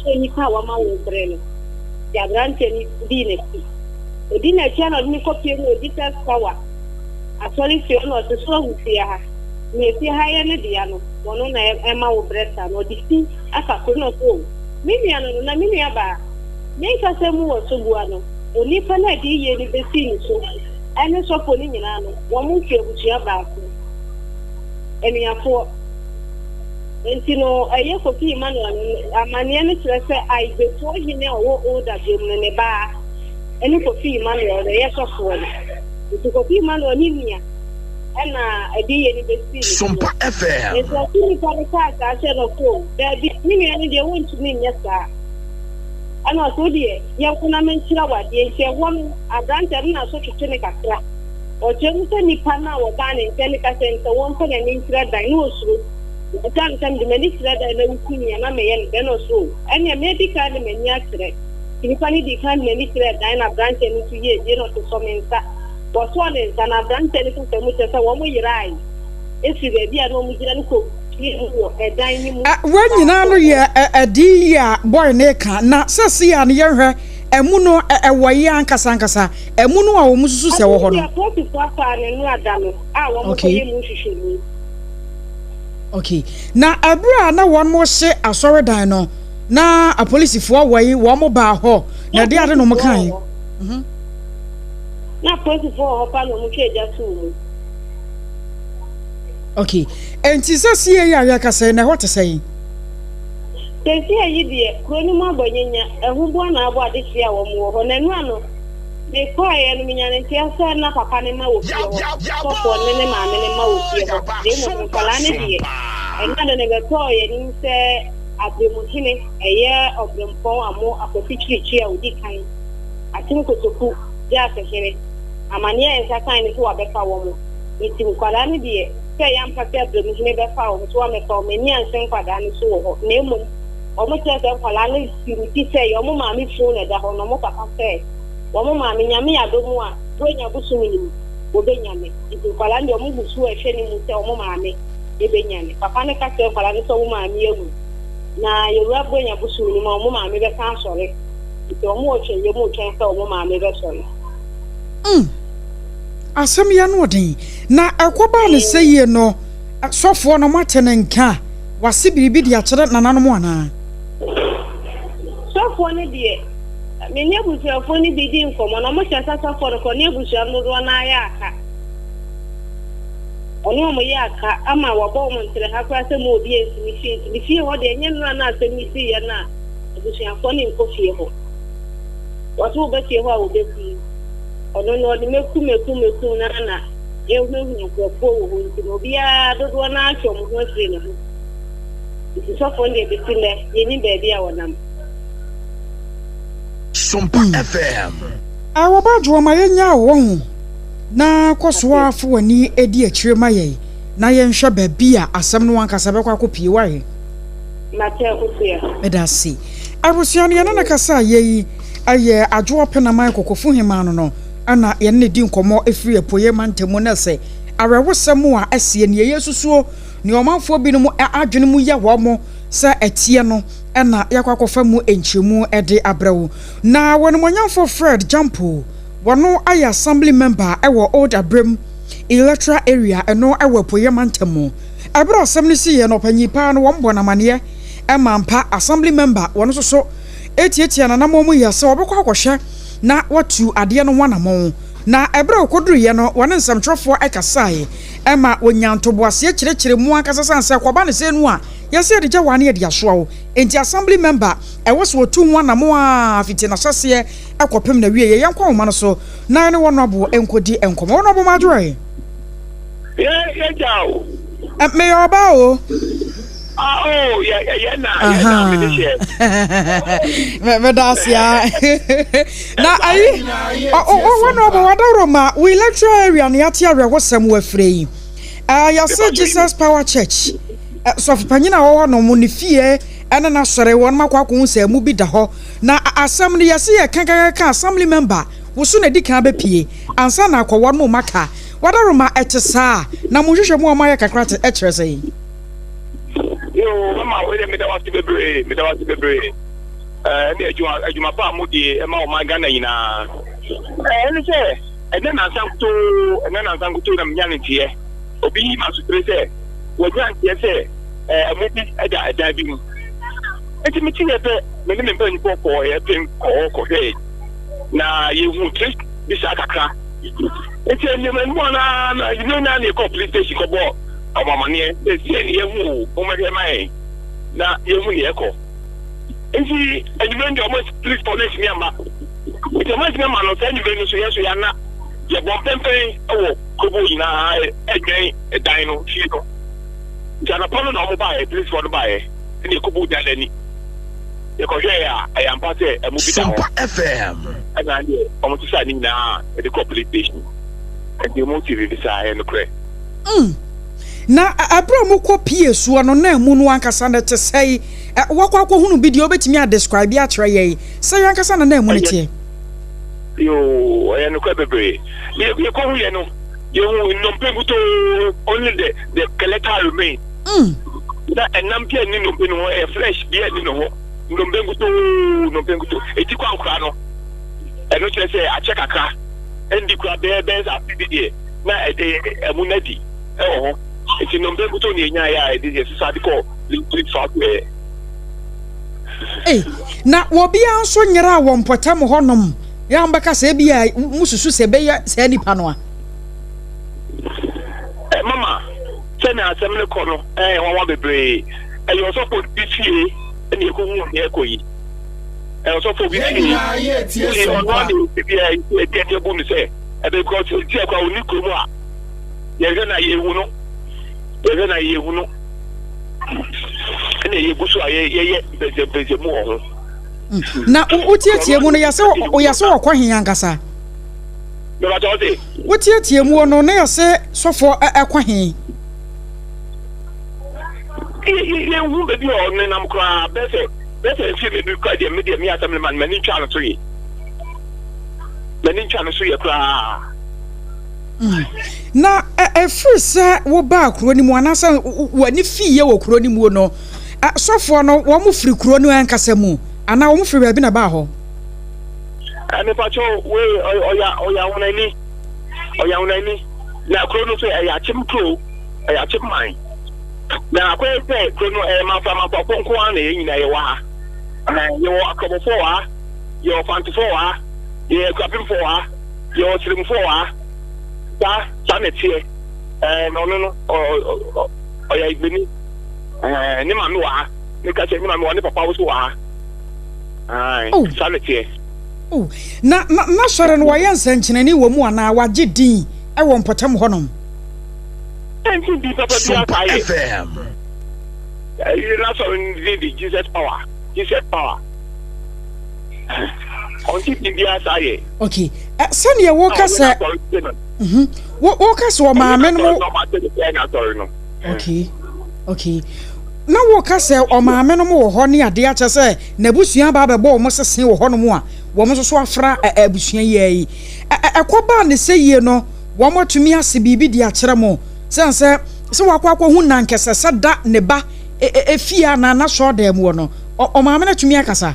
nkyerɛ nnipa a wɔama wo brɛ no. Nti aberanteɛ no dii n'akyi. Ɔdi n'akyi a na ɔde no kɔpie mu wɔ Jesus Power asɔre fie hɔ na ɔse so ahu fie ha? Nea fie ha yɛ ne dea no, ɔno na ɛma wo brɛ saa no. Ɔde fi afa kuro na ɔse o, me nua no no na me nua baa. Ne nkasa mu wɔ Sobua no, onipa no a adiyie no bɛsii ne so ne sɔfoɔ no nyinaa no, wɔn firi abusua baako mu, anuafoɔ. Enti no, ɛyɛ Kofi Emmanuel no amanneɛ no kyerɛ sɛ Aigbefoɔ hene a ɔwɔ Old Abiom no ne ba ne Kofi Emmanuel na ɛyɛ sɔfoɔ no. Nti Kofi Emmanuel ne nua ɛna adiyie no bɛsii ne so no. Sompa FM. Nti ɔse nipa no kaa saa kyerɛ no ɔse o, daabi, me nua no deɛ wontumi nyɛ saa. Ɛna ɔse wo deɛ yɛnkɔ na menkyerɛ wo adeɛ. Nti ɛhɔ no aberanteɛ no n'aso twetwe no kakra. Ɔkyerɛ mu sɛ nipa no a wɔbaa ne nkyɛn no ka kyerɛ no sɛ wɔmfa n'ani nkyerɛ dan na ɔsuro. Ɔbisaa no sɛ mede m'ani kyerɛ dan na woku me a na mɛyɛ no dɛn? Na ɔse o ɛneɛ mɛdi kan de m'ani akyerɛ. Nti nipa no dii kan de n'ani kyerɛɛ dan na aberanteɛ no nso yɛɛ bie na ɔse sɔ me nsa. Wɔsɔɔ ne nsa na aberanteɛ no kasa mu kyerɛ sɛ wɔn yerae firi baabi a na wɔgyina no kɔ Wei nyinaa no yɛ adiyi a boy no reka na sɛsei a no yɛnhwɛ ɛmu no ɛwɔ yi ankasa ankasa ɛmu no a wɔn susu sɛ ɛwɔ hɔ no. Okay. Okay. Na ɛberɛ a na wɔn hye asɔredan no na apolisifoɔ wɔ yi wɔn baa hɔ na ɛde ade na wɔn kan. Mhm. Na apolisifoɔ wɔ hɔ pa na wɔn twɛ agya too mu. Okay, enti sɛsie yi a yɛrekasa yi, na ɛhɔ te sɛn? Sɛsie yi deɛ, kuro no mu abɔ nyanya, ahuboa na abɔ adehyeɛ a wɔn wɔ hɔ. Na nnora no, mekɔeɛ no, menya ne nteɛ sɛ na papa no mma wɔ fie hɔ, sɔfoɔ no ne ne maame no mma wɔ fie hɔ. Na mmom nkwadaa no deɛ, nnora no, ɛbɛtɔɔ yɛn anim sɛ Aberemuhene, ɛyɛ Ɔberempɔn Amo Akwasi Kyirikyiri a ɔdi kan, Atim Kotoku, Gyaasehene, amaneɛ a yɛn nsa kae ne sɛ wabɛfa wɔn. Enti nkwadaa no deɛ, sɛ ɛyɛ ampa sɛ Abramuhene bɛfa wɔn so ammɛfa wɔn ani anhyɛ nkwadaa no so wɔ hɔ, na mmom wɔkyerɛ sɛ nkwadaa no siri ti sɛ ɛyɛ wɔn maame funu na ɛda hɔ, na wɔn papa sɛ wɔn maame, Nyame adom a, Buronya bosome no mu, wɔbɛnyane. Enti nkwadaa no deɛ, wɔgu so rehwɛ no mu sɛ wɔn maame bɛnyane. Papa no ka kyerɛ nkwadaa no sɛ wɔn maame awu, na yɛwura Buronya bosome no mu a, wɔn maame bɛsan asɔre. Enti wɔn wɔ twɛnyɛ mu retwɛn sɛ wɔn maame bɛsɔre. Mm. Asɛm yi ano ɔden. Na ɛkɔbaa no sɛ yie no, sɔfoɔ no moate ne nka a, wase biribi de akyerɛ nananom anaa? Sɔfoɔ no deɛ, me ne abusuafoɔ no bi di nkɔmmɔ na wɔkyerɛ sɛ sɔfoɔ no kɔ ne abusua no dodoɔ no ara yɛ aka. Ɔne wɔn yɛ aka ama wɔabɔ wɔn ntrɛha koraa sɛ mo obi ansi ne fie nti ne fie hɔ deɛ ɛnyɛ nnora no a asɛm yi siiɛ no a abusuafoɔ no nkɔ fie hɔ. Wɔse woba fie hɔ a wɔbɛku wo. Ɔno no ɔde mɛku mɛku mɛku no ara na ɛhunahuna nkurɔfoɔ wɔ hɔ nti no obiara dodoɔ no ara atwe wɔn ho afiri ne ho. Nti sɔfoɔ no deɛ bɛsi nnɛ yɛnnim baabi a ɔnam. Sompa FM. Awɔba Adwoa ma yɛnyaa wo wahu na kɔ so ara fa w'ani di akyire ma yɛn na yɛnhwɛ baabi a asɛm no ankasa bɛkɔ akɔpie wae. Mate Akosua. Meda ase. Abusua no yɛne no kasa yɛ yi yɛ Adwoa Penaman Kokofu Hemaa no no na yɛne no di nkɔmmɔ firi Apueɛ mantam mu na sɛ awerɛhosɛm a asie nea yɛsusuo nea ɔmanfoɔ binom adwene mu yɛ wɔn sɛ ɛteɛ no na yɛakɔ akɔfa mu nkyerɛmu de abrɛ wo. Na wɔnimonyamfoɔ Fred Gyampo wɔno ayɛ Assembly member wɔ Old Abrem Electoral Area ɛno wɔ Apueɛ mantam mu. Ɛberɛ a asɛm no siiɛ no ɔpanyin paa no wɔn bɔ no amaneɛ ma ampa Assembly member wɔno nso so tiatia n'anammɔn mu yɛ sɛ wɔbɛkɔ akɔhwɛ na wɔatu adeɛ no ho anammɔn. Na ɛberɛ a wɔkɔduruiɛ no, wɔne nsɛmtwerɛfoɔ kasaeɛ ma wɔnyaa ntoboaseɛ kyerɛkyerɛ mu ankasa sane sɛ kɔba no sɛ nu a, yɛsɛ yɛde gya wo a na yɛde asoa wo. Enti Assembly member, ɛwɔ sɛ wɔtu ho anammɔn ara fiti n'ahyɛseɛ kɔpem n'awieɛ. Yɛnkɔ ahoma no so na yɛne Honourable nkɔdi nkɔmmɔ. Honourable Marjorie. Yɛ yɛ gya o. Meyɛ ɔbaa o. Ah oh yɛ yɛ na yɛ na me de hyɛ. Meda ase a. Na ayi wɔn na ɔbɔ wadaworo ma wo electoral area no yɛate awerɛhosɛm wɔ afire yi. Yɛse Jesus Power Church sɔfo panyin a wɔwɔ no ne fie ɛne n'asɔre wɔn akɔ akɔhu sɛ mu bi da hɔ. Na asɛm no yɛse yɛ kankankan assembly member woso na di kan bɛpie ansa na akɔ wɔn mu maka. Wadaworo ma ɛte saa na mo nhwehwɛ mu a wɔayɛ kakra te ɛkyerɛ sɛ. Yoo mama wei deɛ meda wo ase bebree meda wo ase bebree. Ɛne adwuma adwuma pa a modie ɛma ɔman Ghana nyinaa. Ɛne sɛ ɛnɛ nansa nkutoo ɛnɛ nansa nkutoo na menya ne nteɛ. Obi yi ma sotire sɛ wanya nteɛ sɛ ɛmo bi ɛda ɛdan bi mu. Nti me teɛ pɛ me ne me mpanyinfoɔ kɔɔ yɛ pem kɔɔ kɔhwɛɛ na yɛhu tire bi saa kakra. Nti anim anim na na na na yɛkɔɔ police station kɔbɔɔ ɔmo amaneɛ sɛ sei ne yɛhu o mommɛhwɛ ma yɛn na yɛhu ne ɛkɔ. Nti anwummerɛ no deɛ ɔmo police fɔ no antumi amma. Nti ɔmo antumi amma no saa anwummerɛ no nso yɛn nso yɛanna. Yɛbɔ mpɛmpɛn wɔ kurobo nyinaa ɛdwɛn ɛdan no fie no. Nti anɔpa no na ɔmo baeɛ, police fɔ no baeɛ ɛna yɛkɔbuu dan no ani. Yɛkɔhwɛɛ a ɛyɛ ampa sɛ ɛmo bi da hɔ. Ɛna deɛ ɔmo sesaa ne nyinaa ɛde kɔɔ police station. Nti ɔmo te biribi saa ɛyɛ nokorɛ. Mm. Na ɛberɛ a wɔkɔ pie soɔ no na ɛmu no ankasa no te sɛe? Wakɔ akɔhunu bi deɛ wobɛtumi adescribe akyerɛ yɛn sɛe ankasa na na ɛmu no teɛ? Yoo, ɛyɛ nokorɛ bebree. Yɛkɔhu yɛ no, yɛhu nnompe nkutoo, only the the skeletal remain. Mm. Na ɛnam bi a nni nnompe no ho, ɛyɛ flesh bi a nni ne ho, nnompe nkutoo, nnompe nkutoo. Eti kwankora no, ɛno kyerɛ sɛ akyɛ kakra, ɛndi kora bɛyɛ bɛyɛ sɛ afe bi deɛ. na ɛde ɛmu no adi wɔ hɔ. Nti nnompe nkutoo na yɛnyaeɛ a yɛde yɛsesa de kɔɔ Lake Fakoɛ. Ei, na obiara nso nyeraa wɔ mpɔtam hɔnom yɛ a wɔbɛka sɛ ebi a mususu sɛ ɛbɛyɛ saa nipa no a. Ɛ mama, sɛnea asɛm no kɔ no ɛyɛ nwanwa bebree. Ɛyɛ ɔsɔfo bi fie ɛna yɛkɔhuu nea ɛkɔ yi. Ɛyɛ ɔsɔfo bi fie. Nti ɔno ara na ebi a ɛdi ɛdi abu no sɛ Ɛbɛ because nti ɛkɔ a ɔni kurom a yɛhwɛ na yɛhu no yɛhwɛ na yɛhu no ɛna yɛgu so a yɛyɛ mpɛnsɛmpɛnsɛmu wɔ ho. Hmm. Na wotietie mu no yɛsɛ yɛsɛ wɔkɔ he ankasa? Wotietie mu no na yɛsɛ sɔfoɔ ɛkɔ he? Yɛnhu baabi a ɔnenam koraa bɛsɛ bɛsɛ mfie mmienu koraa deɛ me deɛ me asɛm no ma no m'ani ntwa no so ye. M'ani ntwa no so yɛ koraa. Mm. Na ɛfiri sɛ wobaa kuro no mu anaasɛ w'ani fiiɛ wɔ kuro no mu no, sɔfoɔ no wɔn firi kuro no ankasa mu anaa wɔn firi baabi na baa hɔ? Mepakyɛw, wei ɔyɛ ɔyɛ ahonani, ɔyɛ ahonani. Na kuro no nso ɛyɛ akyem kuro, ɛyɛ akyem man. Na akɔyɛ sɛ kuro no ɛyɛ manfa manfafoɔ nko ara na yɛn nyinaa yɛwɔ ha. Yɛwɔ akrɔbɔfoɔ wɔ ha. Yɛwɔ Fantefoɔ wɔ ha, yɛwɔ Akuapemfoɔ wɔ ha, yɛwɔ Sremfoɔ wɔ ha. Saa, saa na ɛteɛ. Ɛɛ, na ɔno no, ɔ, ɔ, ɔyɛ Ayigbeni. Ɛɛ, ne maame wɔ ha. Meka sɛ ne maame wɔ ha, ne papa nso wɔ ha. Ae, Oh. saa na ɛteɛ. Oh, na, na, n'asɔre no wɔyɛ nsɛnkyerɛnne wɔ mu anaa wagye din wɔ mpɔtam hɔnom? Ɛnti din papa biara Sompa saa yɛ. FM. Ɛyi, n'asɔre no din de Jesus Power, Jesus Power. Ɔnte biribiara saa yɛ. Okay. Sɛdeɛ woka sɛ mhm. woka sɛ ɔmaame no mo. Okay. Okay. Na woka sɛ ɔmaame no mo wɔ hɔ ne adeɛ akyɛ sɛ n'abusua ba abɛbɔ wɔn sese wɔ hɔnom a wɔn nso so afra abusua yi yi. Ɛkɔ baa ne sɛ yie no wɔn atumi ase biribi de akyerɛ mo sɛn sɛ sɛ wakɔ akɔhu nankɛsɛ sɛ da ne ba efie anaa n'asɔɔdan mu wɔ no ɔmaame no atumi akasa.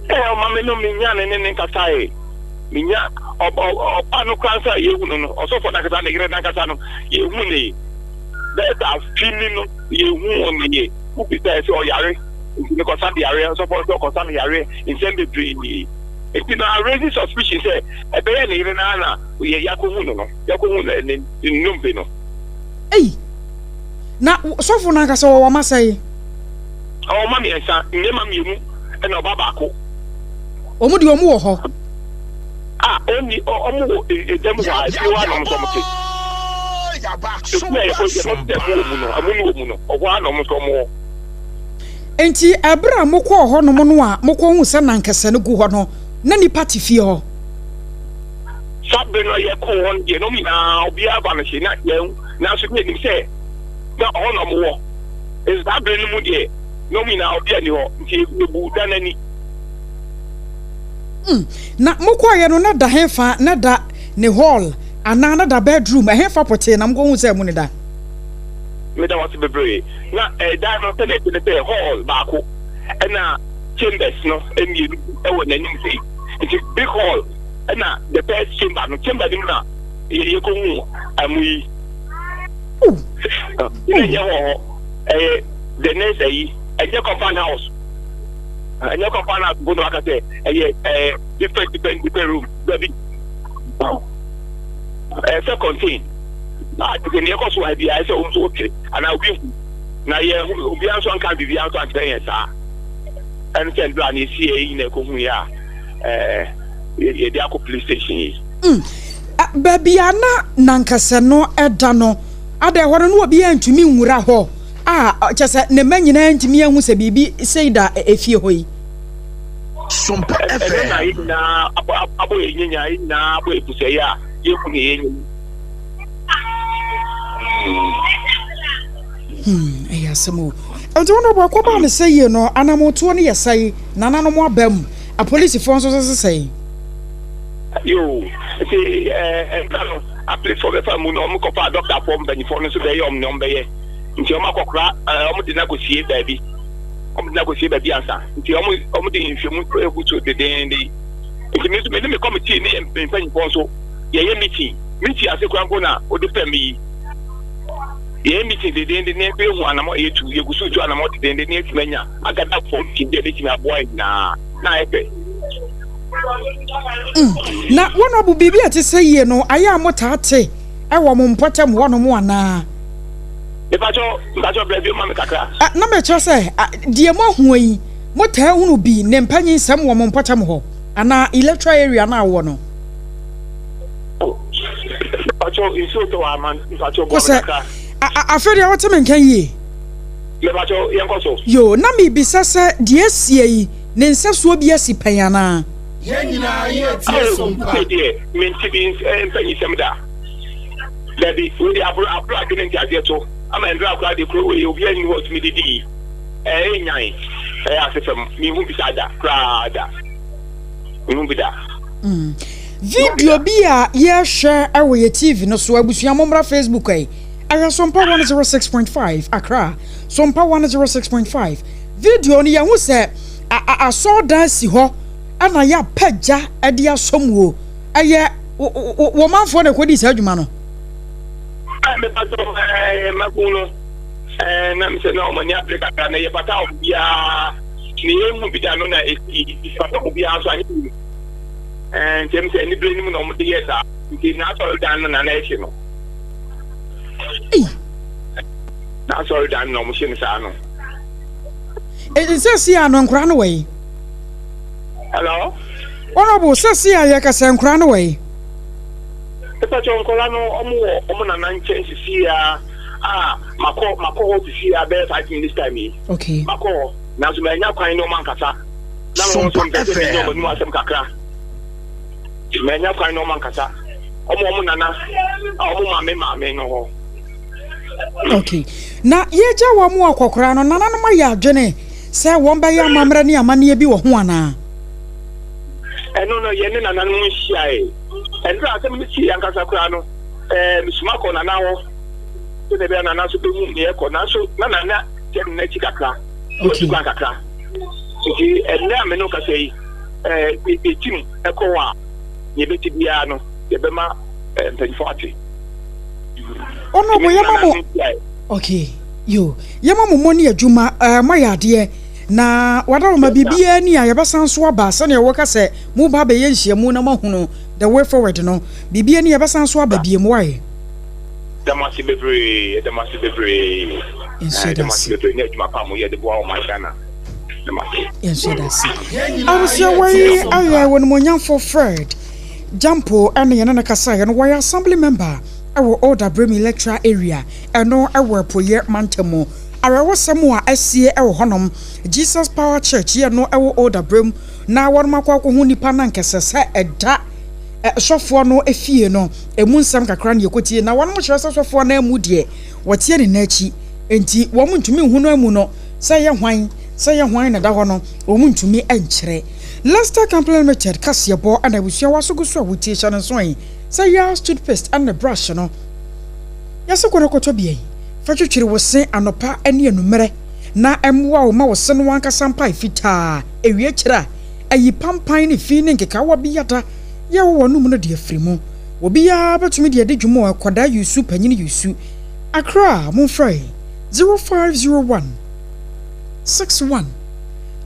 Ɛɛ ɔmaame no menya ne ne ne nkasae. Menya ɔba no koraa nso a yɛhu no no, ɔsɔfo nankasa ne yere nankasa no, yɛhu ne bɛyɛ sɛ afe ni no yɛhu wɔn ne yɛ. Wobisa sɛ ɔyare nti ne kɔsa de yareɛ, ɔsɔfo nso ɔkɔsa no yareɛ, nsɛm bebree. Nti na raise suspicion sɛ ɛbɛyɛ ne yere no ara na yɛakɔhu no no, yɛakɔhu ne ne nnompe no. Ei! Na sɔfo no ankasa wɔwɔ mma sɛn? Ɔwɔ mma mmiɛnsa, mmarima mmienu ɛna ɔbaa baako. Wɔn deɛ wɔn wɔ hɔ. A ɔnni wɔn wɔ ɛda mu hɔ a efie hɔ a na wɔn nso wɔn te. Efi a yɛkɔ yɛkɔ sɛ ɛmu wɔ mu no ɛmu no wɔ mu no ɔhɔ a na wɔn nso wɔn wɔ. Nti ɛberɛ a mokɔɔ hɔ nom no a mokɔhuu sɛ nankɛsɛ no gu hɔ no na nipa te fie hɔ? Saa bere no a yɛkɔɔ hɔ no deɛ na wɔn nyinaa obiara ba no hye na yɛn nanso na yɛnim sɛ na ɔhɔ na wɔwɔ. Nso saa bere no mu deɛ, na wɔn nyinaa obiara nni hɔ, nti yɛbuu da no ani. Mm, na mokɔeɛ no, na da hefa? Na da ne hall anaa na da bedroom? Ɛhefa pɔtee na mokɔhuu sɛ mu no da? Meda wo ase bebree. Na ɛdan no sɛdeɛ ɛte ne sɛ hall baako, ɛna. chambers no mmienu bi wɔ n'anim sei. Nti big hall ɛna the first chamber no, chamber no mu na yɛkɔhu amu yi. Na ɛnyɛ hɔ hɔ, ɛyɛ the next ayi, ɛnyɛ compound house. Ɛnyɛ compound house mpo na waka sɛ ɛyɛ ɛɛ different different different room dabi. Ɛyɛ sɛ contain. A te sɛ nea ɛkɔ so wɔ ha biara ɛsɛ wo nso wote anaa obi hu. Na yɛ obiara nso anka biribiara nso ankyerɛ yɛn saa. Ɛne sɛ ndora na esi yɛ yi na ɛkɔhu yɛ a ɛɛ yɛde akɔ police station yi. Mm. Baabi a na nankasa no da no, ada ɛhɔ no na obiara ntumi nwura hɔ a kyɛ sɛ ne mma nyinaa ntumi ahu sɛ biribi sei da efie hɔ yi. Sompa Ɛno FM. na yɛn nyinaa abɔ abɔ yɛn nyinya, yɛn nyinaa abɔ yɛn pusɛe a yɛhu ne yɛn nyini. Hmm, ɛyɛ asɛm o. Nti wɔn ɔbɔ ɛkɔbaa ne sɛ yie no, anamotoɔ no yɛ sɛe, nananom aba mu, apolisifoɔ nso so sesɛe. Yoo, nti ɛɛ ɛnna no apolisifoɔ bɛfa mu no, wɔn kɔfa dɔktafoɔ mpanyinfoɔ no nso bɛyɛ wɔn nea wɔn bɛyɛ. Nti wɔn akɔkora ɛɛ wɔn de no akɔsie baabi, wɔn de no akɔsie baabi ansa. Nti wɔn wɔn de nhwɛmu egu so dedeenden. Nti me nso me ne me kɔmitii ne mpanyinfoɔ nso yɛyɛ meeting. Meeting ase koraa mpo na wode fɛm yi. Yɛyɛ meeting dedeenden na yɛnso yɛhu anamɔ a yɛtu. Yɛgu so retu anamɔ dedeenden na yɛatumi anya agada fam bi a ɛbɛtumi aboa yɛn nyinaa na ayɛ fɛ. Mm. Na wɔn abo biribi a ɛte sɛ yie no ayɛ a motaa te wɔ mo mpɔtam hɔnom anaa? Mepakyɛ mepakyɛ brɛ bio ma me kakra. Na mekyerɛ sɛ deɛ moahu yi motaa hunu bi ne mpanyinsɛm wɔ mo mpɔtam hɔ anaa electoral area no a wowɔ no? Mepakyɛ nsuo tɔ wɔ ama mepakyɛ boa me kakra. Afei deɛ wote me nka yie? Mepakyɛ yɛnkɔ so. Yoo, na mebisa sɛ deɛ asie yi ne nsɛsoɔ bi asi pɛn anaa? Yɛn nyinaa yɛ tie so mpa. Wei deɛ mente bi mpanyinsɛm da. Dabi, wei deɛ aboro aboro adwene nteaseɛ so ama ndra koraa deɛ kuro wei obiara nni hɔ a ɔtumi didi yi. Ɛyɛ nyan, ɛyɛ ase fam, menhu bi saa da koraa da. Menhu bi da. Mm. Video bi a yɛhwɛ wɔ yɛ TV no so abusua mommra Facebook ɛ. Ɛyɛ Sompa 106.5 Accra. Sompa 106.5. Video no yɛhu sɛ asɔɔdan si hɔ ɛna yɛapɛ gya de asɔ mu o. Ɛyɛ wɔ manfoɔ na ɛkɔdii saa adwuma no. Mepatɔ mako no na mesɛ na ɔmani abere kakra na yɛpata obiara ne yɛhu bi da no na ɛsi pata obiara nso anyɛ bi nti ɛm sɛ anibere no mu na ɔmode yɛ saa nti n'asɔredan no na na ɛhye no n'asɔredan no na ɔmohye no saa no. Sɛ si a no nkora no wɔ yi. Hello. Honorable, sɛ si a yɛkasa nkora no wɔ yi. Pɛpɛtɔ nkɔla no ɔmo wɔ ɔmo nana nkyɛn sisi a a makɔ makɔ hɔ sisi a bɛyɛ 5 minutes time yi. Okay. Makɔ hɔ nanso manya kwan ne ɔmo ankasa. Na mo nso mpɛ sɛ menya ɔmo anim asɛm kakra. Manya kwan ne ɔmo ankasa. Ɔmo ɔmo nana a ɔmo maame maame no hɔ. Okay. Na yɛgya wɔn mu akɔkora no, nananom ayɛ adwene sɛ wɔn bɛyɛ amammerɛ ne amanneɛ bi wɔ ho anaa? Ɛno no, yɛne nananom nhyiae. Ɛnora asɛm no sii ankasa koraa no, ɛɛ mesoma kɔ nana hɔ sɛdeɛ ɛbɛyɛ nana nso bɛhu nea ɛkɔ, nanso na nana kyɛ no n'akyi kakra, watu kwan kakra. Nti ɛnnɛ a me ne wo kasa yi, ɛɛ yɛtim ɛkɔ hɔ a, nea ɛbɛsi biara no, yɛbɛma ɛɛ mpanyinfoɔ ate. Ɔno mo yɛma mo okay yo yɛma mo mmɔ ne adwuma ɛɛ moayɛ adeɛ na wadaroma biribiara ni a yɛbɛsan so aba sɛnea wɔka sɛ mo ba abɛyɛ nhyiamu na moahunu the way forward no biribiara ni yɛbɛsan so aba biem wae. Yɛda mo ase bebree yɛda mo ase bebree Yɛnso yɛda yɛda mo ase ase. bebree ne adwuma pa a moyɛ de boa ɔman Ghana yɛda mo ase. Yɛnso yɛda ase. Abusua wei ayɛ wɔnimonyamfo Fred Gyampo ɛne yɛne no kasaeɛ no wɔyɛ assembly member ɛwɔ Old Abrem Electoral Area ɛno ɛwɔ Apueɛ mantam mu. Awerɛhosɛm a asie ɛwɔ hɔnom Jesus Power Church yɛ no ɛwɔ Old Abrem na wɔnom akɔ akɔhu nipa no ankɛsɛ sɛ ɛda sɔfoɔ no fie no ɛmu nsɛm kakra na yɛkɔtie na wɔnom kyerɛ sɛ sɔfoɔ no amu deɛ wɔteɛ ne nan akyi enti wɔn ntumi nhu no amu no sɛ ɛyɛ hwan sɛ ɛyɛ hwan na ɛda hɔ no wɔn ntumi nkyerɛ. Lester Company Limited kaseɛbɔ na abusua waso gu so a wotie hyɛ no nso sɛ Yars toothpaste ne brush no yɛse kɔ na kɔtɔ bi fa twitwiri wo se anɔpa ne anummerɛ. na ɛmmoa wo ma wo se no ankasa mpae fitaa. Ewie kyerɛ a, ayi pampan ne fi ne nkekawa bi ada yɛ wɔ w'anom no de afiri mu. Obiara bɛtumi de adi dwuma o, akwadaa yusu, panyin yusu. Accra, momfrɛ 0501 61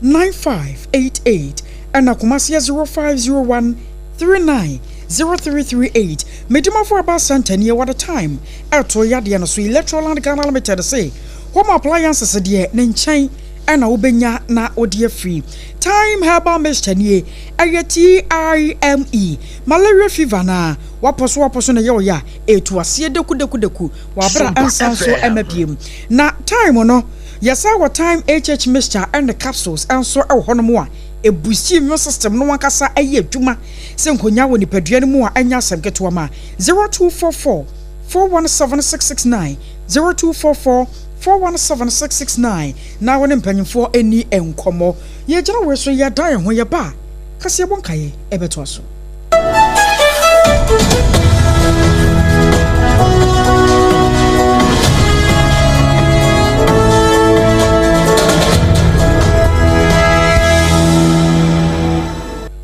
9588 ɛna Kumasi yɛ 0501 39 0338. Medimafo Herbal Centre nie, wɔde time ɛto yadeɛ no so. Electroland Ghana Limited se home appliances deɛ ne nkyɛn ɛna wobɛnya na wode afiri. Thyme Herbal Mixture nie, ɛyɛ TIME, malaria fever no a wapɔ so wapɔ so na ɛyɛ wo ya a, ɛtu aseɛ dekudeku wɔ aberɛ a ɛnsan so ɛmma biom. Na thyme no, yɛsan wɔ Thyme HH Mixture ɛne capsules nso wɔ hɔnom a ɛboosti immune system no ankasa ɛyɛ adwuma sɛ nkonyaa wɔ nipadua no mu a ɛnyɛ asɛm ketewa ma 0244 417 669, 0244 417 669 na wo ne mpanyimfoɔ nni nkɔmmɔ. Yɛgyina wei so yɛdan yɛn ho yɛba a, kaseɛbɔ nkaeɛ ɛbɛtoa so.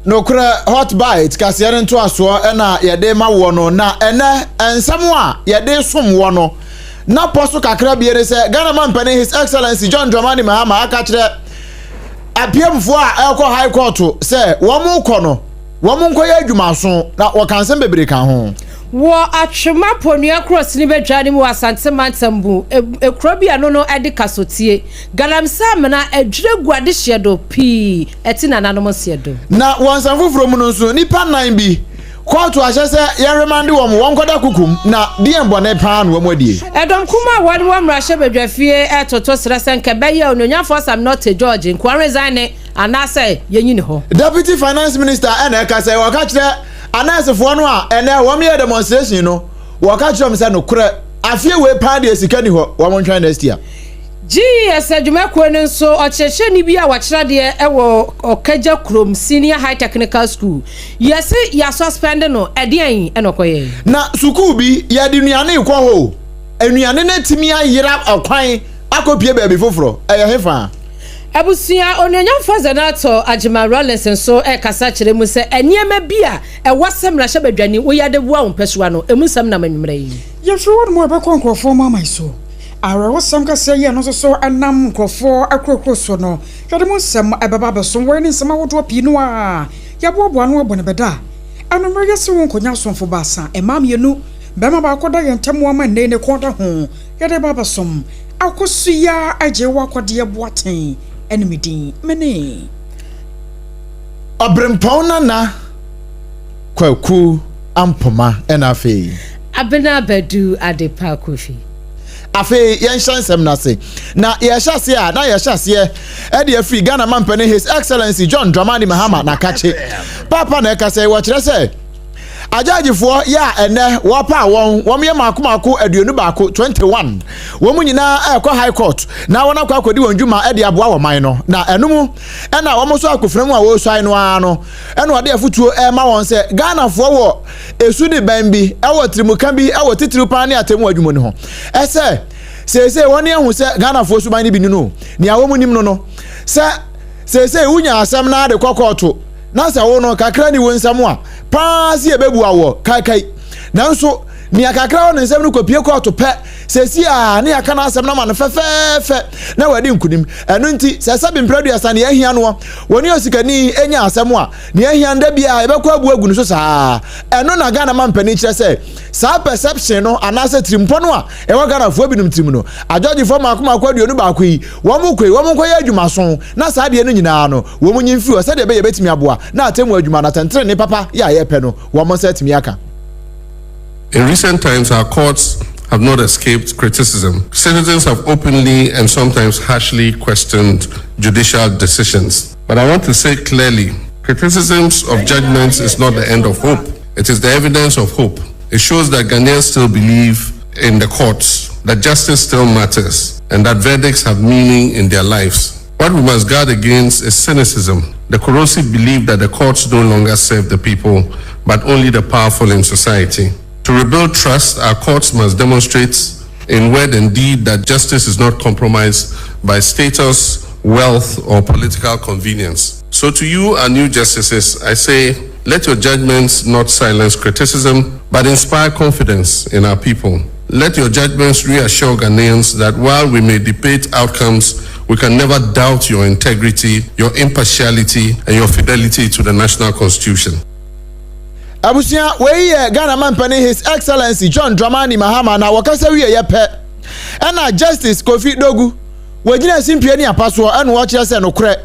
Nokorɛ Hot Bite kaseɛ no ntoasoɔ na yɛde ma woɔ no, na ɛnɛ nsɛm a yɛde som woɔ no na pɔ so kakra bie ne sɛ Ghana mampanin His Excellency John Dramani Mahama aka kyerɛ apiamfoɔ a ɛrekɔ High Court sɛ wɔn kɔ no wɔn nkɔyɛ adwumaso na wɔka nsɛm bebree ka ho. Wɔ Atwema Ponua Kurosini badwa no mu wɔ Asante mantam mu, ekuro bi a ɛno no de kasotie, galamsey amena, adwiri agu adehyeɛ do pii ɛte nananom nseɛ do. Na wɔ nsɛm foforɔ mu no nso, nnipa nnan bi, kɔɔto ahyɛ sɛ yɛnremande wɔn, wɔnkɔda kokom, na deɛn bɔne paa na wɔn adie? Ɛdɔm kumaa a wɔn wɔ mmarahyɛbadwafie retoto srɛ sɛ nka ɛbɛyɛ a Onuonyamfoɔ Sam Nortey George nkoa resign anaasɛ yɛnyi ne hɔ. Deputy Finance Minister na ɛkasa yi, ɔka kyerɛ anɛɛsefoɔ no a ɛnɛ wɔn yɛ demonstration no, wɔka kyerɛ wɔn sɛ nokorɛ afeɛ wei paa deɛ sika ni hɔ, wɔn ntwɛn next year. GES adwumakuo no nso, ɔkyerɛkyerɛni bi a wakyerɛ adeɛ wɔ Ɔkagya kurom Senior High Technical School, yɛse yɛasɔspɛnde no, ɛdeɛn na ɔkɔyɛe? Na sukuu bi, yɛde nnuane rekɔ hɔ o, nnuane no atumi ayera kwan akɔpue baabi foforɔ, ɛyɛ hefa? Abusua Onuonyamfoɔ Zanetor Agyemang Rawlings nso rekasa kyerɛ mu sɛ nneɛma bi a ɛwɔ sɛ mmarahyɛbadwani woyɛ de boa wo mpasua no, emu nsɛm nam anwummerɛ yi. Yɛfiri hɔnom a yɛbɛkɔ nkurɔfoɔ amanaman so. Awerɛhosɛm kɛseɛ yi a ɛno nso so nam nkurɔfoɔ akurokuo so no, yɛde mu nsɛm bɛba abɛsom wɔ ne nsɛm ahodoɔ pii no a yɛaboaboa ano abɔ no bɛda. Anwummerɛ yɛse wo nkɔnya asomfo baasa, mmaa mmienu, barima baako da yɛn ntam ama nnɛ yi ne kɔn da ho, yɛde ba abɛsom. Akosua Agyewa Kɔdeɛ Boateng ne me din, mene. Ɔberempɔn Nana Kwaku Ampoma ɛna afei. Abena Badu Adepa Kofi. Afei yɛnhyɛ nsɛm no ase. Na yɛhyɛ aseɛ a, na yɛhyɛ aseɛ de afiri Ghana mampanin His Excellency John Dramani Mahama n'akakye. Paapa na ɛkasa yi, wɔkyerɛ sɛ agyagyefoɔ yɛ a ɛnɛ wɔpaa wɔn, wɔn yɛ mako mako 21, 21. Wɔn nyinaa ɛrekɔ High Court na wɔn akɔ akɔdi wɔn dwuma de aboa wɔn man no. Na ɛno mu ɛna wɔn nso akofena mu a wɔresuae no ara no, ɛna ɔde afotuo ɛrema wɔn sɛ Ghanafoɔ wɔ esu ne bɛn bi wɔ tirimuka bi wɔ titiriw paa ne atemmu adwuma no ho. Ɛsɛ seesei wɔn ahu sɛ Ghanafoɔ suban no bi ni no, nea wɔn nim no no, sɛ seesei wonya asɛm na de kɔ kɔɔto na sɛ wo no kakra ni wo nsɛm a, paa si yɛbɛbua wɔ kaikai. Nanso nea kakra wɔ ne nsɛm no kɔpie kɔɔto pɛ, seesei a ne yɛaka n'asɛm no ama no fɛfɛɛfɛ na wadi nkunim. Ɛno nti sɛ sɛbe mprɛ aduasa nea ahia noɔ, wɔne osikani nya asɛm a, Nea ehia no da biara yɛbɛkɔ abu agu no so saa. Ɛno na Ghana mampanin kyerɛ sɛ saa perception no anaasɛ tirimpɔ no a ɛwɔ Ghanafoɔ binom tirim no, agyɔgyefoɔ mmaako mmaako 21 yi, wɔn kɔ yi, wɔn nkɔyɛ adwumaso na saa adeɛ no nyinaa no, wɔn nyi mfiri hɔ sɛdeɛ ɛbɛyɛ yɛbɛtumi aboa na atemmu adwuma no atɛntenenee papa yɛ a yɛpɛ no, wɔn nsa atumi aka. In recent times, our courts have not escaped criticism. Citizens have openly and sometimes harshly questioned judicial decisions. But I want to say clearly criticisms of judgments is not the end of hope. It is the evidence of hope. It shows that Ghanaians still believe in the courts, that justice still matters, and that verdicts have meaning in their lives. What we must guard against is cynicism, the corrosive belief that the courts no longer serve the people, but only the powerful in society. To rebuild trust, our courts must demonstrate in word and deed that justice is not compromised by status, wealth, or political convenience. So, to you, our new justices, I say, let your judgments not silence criticism, but inspire confidence in our people. Let your judgments reassure Ghanaians that while we may debate outcomes, we can never doubt your integrity, your impartiality, and your fidelity to the national constitution. Abusua, wei yɛ Ghana mampanin His Excellency John Dramani Mahama na wɔkasa wieɛ pɛ ɛna Justice Kofi Dogu wɔgyina simpie ne apa soɔ ɛna wɔkyerɛ sɛ nokorɛ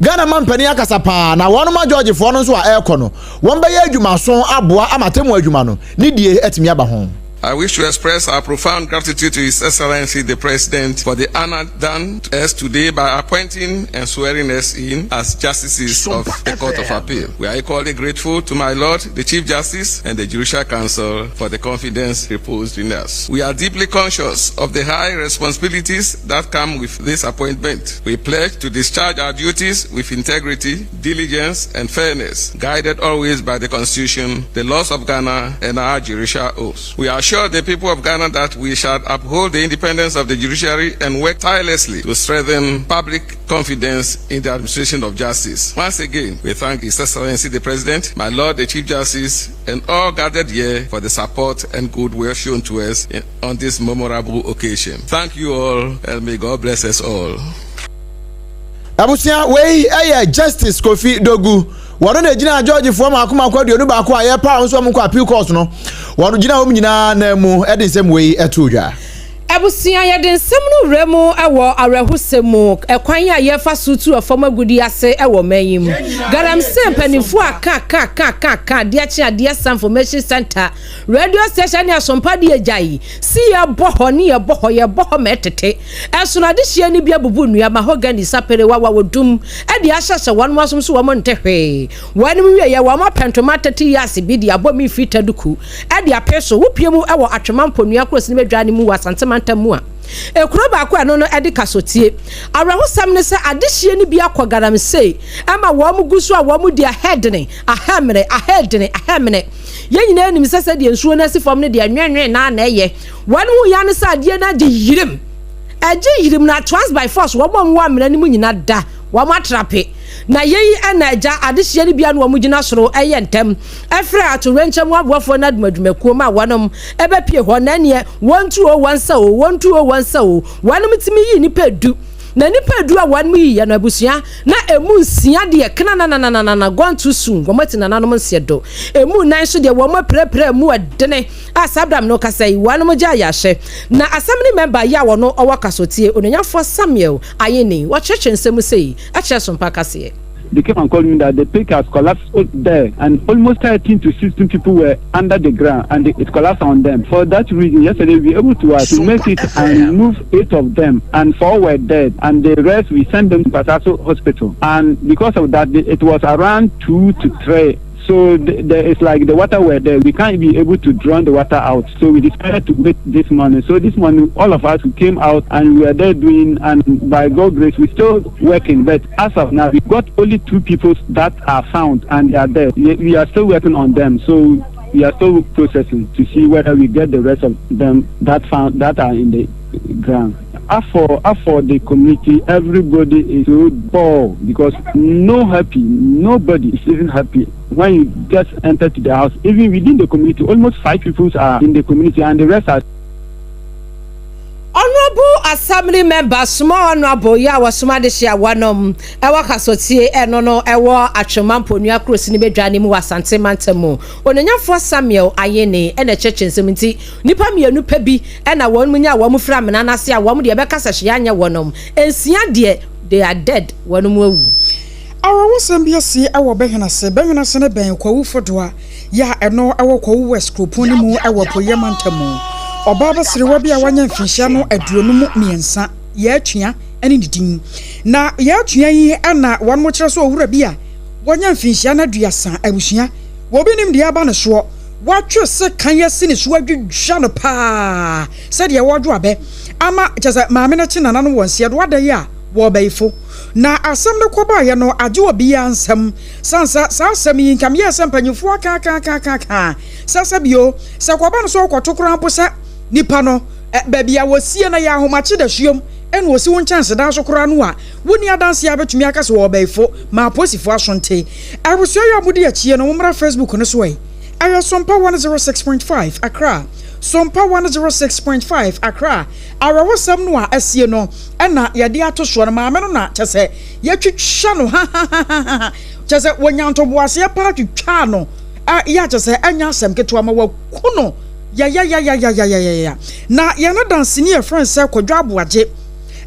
Ghana mampanin akasa paa na wɔn ma Georgefoɔ no nso a ɛrekɔ no wɔn bɛyɛ adwumaso aboa ama temu adwuma no ne die atumi aba ho. I wish to express our profound gratitude to His Excellency the President for the honor done to us today by appointing and swearing us in as justices of the Court of Appeal. We are equally grateful to my Lord, the Chief Justice, and the Judicial Council for the confidence reposed in us. We are deeply conscious of the high responsibilities that come with this appointment. We pledge to discharge our duties with integrity, diligence, and fairness, guided always by the Constitution, the laws of Ghana, and our judicial oaths. We assure the people of Ghana that we shall uphold the independence of the judiciary and work tirelessly to strengthen public confidence in the administration of justice. Once again, we thank His Excellency the President, my Lord the Chief Justice, and all gathered here for the support and goodwill shown to us on this memorable occasion. Thank you all, and may God bless us all. Abusua, wei yɛ Justice Kofi Dogu. Wɔn na gyina Georgefoɔ mako mako 21 a yɛpaa wɔn nso wɔn nkɔ appeal court no. Wɔn gyina wɔn nyinaa nan mu de nsɛm wei to dwa. Abusua, yɛde nsɛm no wura mu wɔ awerɛhosɛm mu, ɛkwan a yɛfa so tu ɛfam agudie ase wɔ ɔman yi mu. Galamsey mpanimfoɔ a ka ka ka ka ka adeɛ kye adeɛ sa information center, radio station ne asompa deɛ gyae si yɛbɔ hɔ ne yɛbɔ hɔ yɛbɔ hɔ ma ɛtete. Ɛsono adehyeɛ no bi abubu nnua, mahogany, sapere, wawa, odum de ahyɛhyɛ wɔn asom so wɔn nte hwee. Wɔnom wieɛ wɔn apɛ ntoma 30 yards bi de abɔ me mfiri duku de ape so. Wopue mu wɔ Atwema Mponua kuro Sinimedwa no mu wɔ Asante mantam mu a, ekuro baako a ɛno no de kasotie. Awerɛhosɛm ne sɛ adehyeɛ no bi akɔ galamsey ma wɔn gu so a wɔn di ahɛdene, ahɛmene, ahɛdene, ahɛmene. Yɛn nyinaa nim sɛ sɛdeɛ nsuo no asi fam no deɛ nwenwen na na ɛyɛ. Wɔn hu ya ne sɛ adeɛ no agye yirim. Ɛgye yirim na trans by force wɔn a wɔwɔ amena no mu nyina da wɔn atrape. Na yei na agya adehyeɛ no bia no wɔn gyina soro yɛ ntɛm frɛ atowrɛnkyɛm aboafoɔ no adom adwumakuo ma wɔnom bɛpie hɔ na ɛneɛ wɔn tu o wɔn sa o wɔn tu o wɔn sa o wɔnom tumi yii nipa du na nipa du a wɔnom yiiɛ no abusua na ɛmu nsia deɛ knananananana gone too soon wɔn ati nananom nseɛ do ɛmu nan nso deɛ wɔn apirapira mu ɛdene a saa berɛ a mene wo kasa yi wɔnom gyaa yɛ ahyɛ na assembly member yi a wɔno ɔwɔ kasotie onuonyafoɔ Samuel Ayeni wɔkyerɛkyerɛ nsɛm mu sei kyerɛ Sompa kaseɛ. They came and called me that the pit has collapsed there and almost 13 to 16 people were under the ground and it collapsed on them. For that reason, yesterday we were able to, uh, to make it and remove eight of them and four were dead and the rest we sent them to Pasaso Hospital. And because of that, it was around 2 to 3 so the, the, it's like the water were there. We can't be able to drown the water out. So we decided to wait this morning. So this morning, all of us came out and we were there doing, and by God's grace, we're still working. But as of now, we got only two people that are found and they are there. We are still working on them. So we are still processing to see whether we get the rest of them that found that are in the ground. As for as for the community, everybody is so poor because no happy, nobody is even happy when you just enter to the house. Even within the community, almost five people are in the community and the rest are Honourable Assembly Member Small Honourable yi a wɔsoma adehye a wɔnom ɛwɔ kasotie ɛno no ɛwɔ Atwema Mponua Kurosini Badwa no mu wɔ Asante Mantam mu Onuonyamfoɔ Samuel Ayene ɛna ɛkyerɛkyerɛ nsɛm nti nnipa mmienu pɛ bi ɛna wɔn nyaa wɔn firi amena no ase a wɔn deɛ ɛbɛka sɛ hwee anyɛ wɔnom nsia deɛ they are dead wɔnom awu. Awerɛhosɛm bi asi wɔ Bɛhwenase. Bɛhwenase no bɛn Kwawu Fodoa yi a ɛno wɔ Kwawu West kuropɔn no mu wɔ Apueeɛ Mantam mu. Ɔbaa baserewa bi a wanya mfinhyia no 53, Yaa Tua ne ne din. Na Yaa Tua yi na wɔn kyerɛ sɛ owura bi a wanya mfinhyia no 30 abusua. Obi nim deɛ aba ne soɔ. Watwe sekan asi ne so adwidwa no paa sɛdeɛ wɔdwo abɛ ama kyerɛ sɛ maame no kye nananom wɔ nseɛ do ada yi a wɔɔbɛyifo. Na asɛm no kɔbaeɛ no agye obiara nsam sane sɛ saa asɛm yi nka meyɛɛ sɛ mpanyinfoɔ aka aka aka aka aka sɛ sɛ bio sɛ kɔba no sɛ ɔkɔto koraa mpo sɛ nipa no baabi a wɔsie no yɛ ahomakye dasuom. Ɛna ɔsi wo nkyɛnsedan so koraa no a, wonni adanseɛ a wobɛtumi aka sɛ wɔwɔ ɔbɛɛfo ma apolisifoɔ aso nte. Abusua yi a modi akyie no, mommra Facebook no so ɛ. Ɛyɛ Sompa 106.5 Accra. Sompa 106.5 Accra. Awerɛhosɛm no a asie no na yɛde ato soɔ no, maame no na kyɛ sɛ yɛatwitwa no hahahaha, kyɛ sɛ wɔnya ntoboaseɛ paa twitwaa no yɛ a kyɛ sɛ ɛnyɛ asɛm ketewa ma wɔaku no yayayayayayaya. Na yɛn adanseni a yɛfrɛ no sɛ Kwadwo Aboagye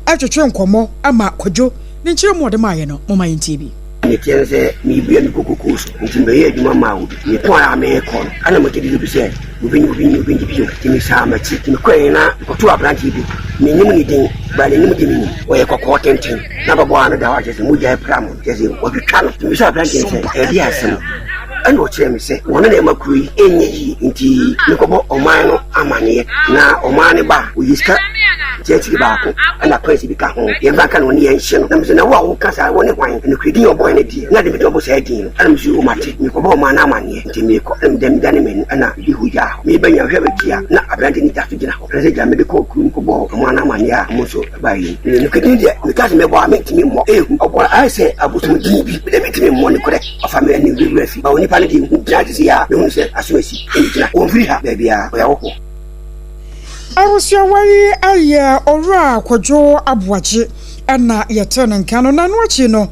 twetwe nkɔmmɔ ma Kwadwo ne nkyerɛmu a ɔde maeɛ no, momma yɛntie bi. Nea ɛteɛ ne sɛ, merebue me kokokuo so, nti mebɛyɛɛ adwuma maa obi. Mekɔe a merekɔ no, ɛnna mete dede bi sɛ, Obi nye obi nye obi nye bio. Nti mesan m'akyi. Nti mekɔe na mekɔtoo aberanteɛ bi, mennim ne din, but n'anim de menim. Ɔyɛ kɔkɔɔ tenten, na ababaawa no da hɔ a kyerɛ sɛ mogya repra no, kyerɛ sɛ wɔatwitwa no. Nti mebisaa aberanteɛ no sɛ, Ɛdeɛn asɛm? Ɛnna ɔkyerɛɛ me sɛ, wɔne na ɛma kuro yi nyɛ yie, nti menkɔbɔ ɔman no amanneɛ, na ɔman no ba a, ɔyi sika kyɛnkyiri baako na kwansi bi ka ho, yɛmfa nka ne ho ne yɛnhye no. Na mese, Na wo a woka saa, wo ne hwan? Nokorɛ din a ɔbɔeɛ no deɛ, na de mede ɔbɔ saa din no. Ɛnna mese, O mate, merekɔbɔ ɔman no amanneɛ. Nti merekɔ, na meda medane m'ani, ɛnna mede hɔ gyaa hɔ. Mereba nyinaa, mehwɛ m'akyi a, na aberante no da so gyina hɔ. Ɛnna sɛ gya mede kɔɔ kurom kɔbɔɔ ɔman no amanneɛ a, wɔn nso baeɛ yi. Nokorɛ din deɛ, meka sɛ mɛbɔ a, mentumi mmɔ. Ɛyɛ hu. Ɔbɔ ayɛ sɛ abosom din bi. Medeɛ mentumi mmɔ nokorɛ. Ɔfa me anim bɛwura fi. Ma onipa no deɛ hu gyina te sɛ yɛ a, mehunu sɛ aso asi. Ɛnni gyina. Wɔmfiri ha baabiara. Ɔyɛ ahɔhoɔ. Abusuawa yi yɛ Owura Kwadwo Aboagye na yɛtee ne nka no. Na ɛno akyi no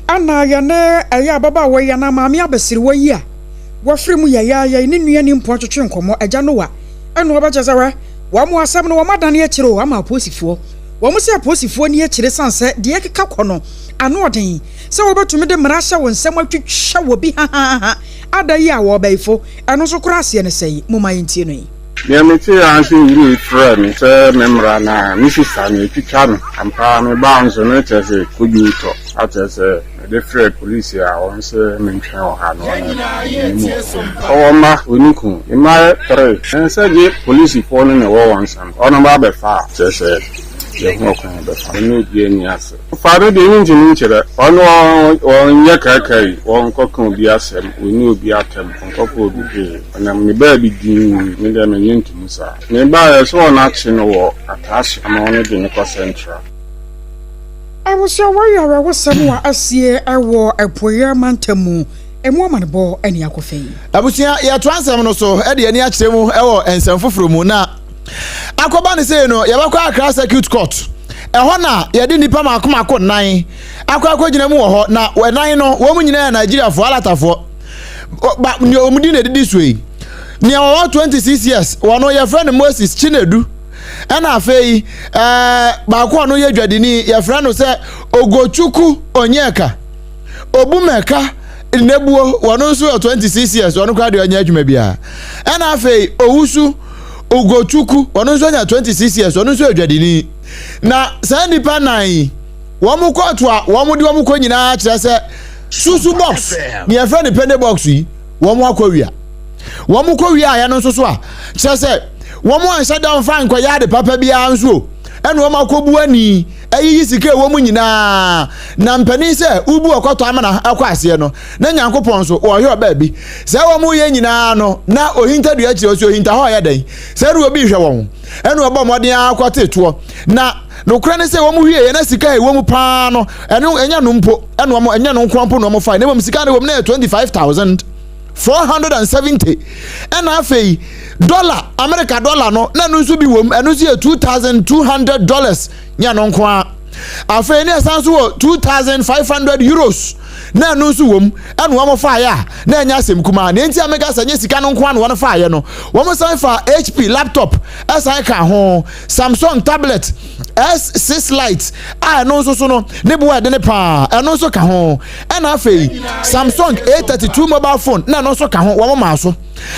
na yɛne ɛyɛ ababaawa yi anaa maame abasiriwa yi a wafiri mu yayaaya yi ne nua nimpɔn twetwe nkɔmmɔ. Agya Noah ɛna ɔbɛkyerɛ sɛ hwɛ wɔn asɛm no wɔn adane akyire o ama apolisifoɔ. Wɔn sɛ apolisifoɔ ni akyire sane sɛ deɛ ɛkeka kɔ no ano ɔden sɛ wɔbɛtumi de mmara ahyɛ wɔn nsam atwitwa wɔ bi hahaha ada yi a wɔbɛyifo ɛno nso koraa aseɛ ne sɛn? Momma yɛntie no yi. Nea metee ara ne sɛ owura yi frɛɛ me sɛ memmra na me sista no yɛatwitwa no. Ampa ara mebaa nso na kyerɛ sɛ kodwo retɔ. Akyerɛ sɛ mede frɛɛ polisi a wɔn se mentwɛn wɔ ha no wɔn mennim wɔn. Ɔwɔ mma, ɔnni kunu. Ne mma yɛ three. Ɛnsɛ sɛ gye polisifoɔ no na ɛwɔ wɔn nsam. Wɔn ba abɛfa a, kyerɛ sɛ yɛhu ɔkwan a yɛbɛfa. Ɔne obiara nni ase. Fa no deɛ mentumi nkyerɛ. Ɔno ɔnyɛ kaakayi, ɔnkɔka obi asɛm, ɔnni obi atɛm, ɔnkɔka obi hwee. Ɔnam ne baabi dinn, me deɛ mennye ntomu saa. Mebaeɛ sɛ wɔn akye no wɔ Ataahye ama wɔn de no kɔ Central. Abusua wei yɛ awerɛhosɛm a asie wɔ Apueeɛ mantam mu, ɛmu amanebɔ ne akɔfa yi. Abusua, yɛtoa nsɛm no so de ani akyerɛ mu wɔ nsɛm foforɔ mu na akɔba no sei no, yɛbɛkɔ Accra Circuit Court. Ɛhɔ na yɛde nnipa mako mako nnan akɔ akɔgyina mu wɔ hɔ na ɛnan no wɔn nyinaa yɛ Nigeriafoɔ alatafoɔ. Ba nea wɔn din na ɛdidi so yi. Nea wɔwɔ 26 years wɔn yɛfrɛ no Moses Chinedu. Ɛna afei ɛɛ baako a ɔno yɛ dwadini yɛfrɛ no sɛ Ogochukwu Onyeka. Obumeka Nnebuo wɔn nso yɛ 26 years wɔn koraa deɛ ɔnyɛ adwuma biara. Ɛna afei Owusu Ugochukwu wɔn nso anya 26 years wɔn nso yɛ dwadini. Na saa nnipa nan yi wɔn kɔɔto a wɔn de wɔn kɔ nyinaa kyerɛ sɛ susu box nea yɛfrɛ no pende box yi wɔn akɔ wia. Wɔn kɔ wia ayɛ no nso so a kyerɛ sɛ wɔn anhyɛ da mfa nkɔyɛ ade papa biara nso o ɛna wɔn akɔbu ani ayiyi sika ɛwɔ mu nyinaa na mpanin sɛ wobu ɔkɔtɔ amena ɛkɔ aseɛ no na Nyankopɔn nso wɔhwɛ ɔbaa bi sɛ wɔn yɛ nyinaa no na ohinta dua akyire ɔsi ohinta hɔ ɔyɛ dɛn sɛ ɛna obi hwɛ wɔn ɛna ɔbɔ mmɔden akɔte toɔ na nokorɛ ne sɛ wɔn wie yɛ na sika ɛwɔ mu paa no ɛno ɛnyɛ no mpo ɛna wɔn ɛnyɛ no nko mpo na wɔn fa na mmom sika no wɔ mu na yɛ 25,470 ɛna afei dɔla Amerika dɔla no na ɛno nso bi wɔ mu ɛno nso yɛ $2,200 nyɛ no nko ara afei ne ɛsan nso wɔ 2500 euros na ɛno nso wɔ mu ɛna wɔn faeɛ a na ɛnyɛ asɛm kumaa nea nti a meka sɛ nyɛ sika no nko ara na wɔn faeɛ no wɔn san fa HP laptop ɛsan ka ho Samsung tablet S6 Lite a ɛno nso so no ne bo ɛde ne paa ɛno nso ka ho ɛna afei Samsung A32 mobile phone na ɛno nso ka ho wɔn maa so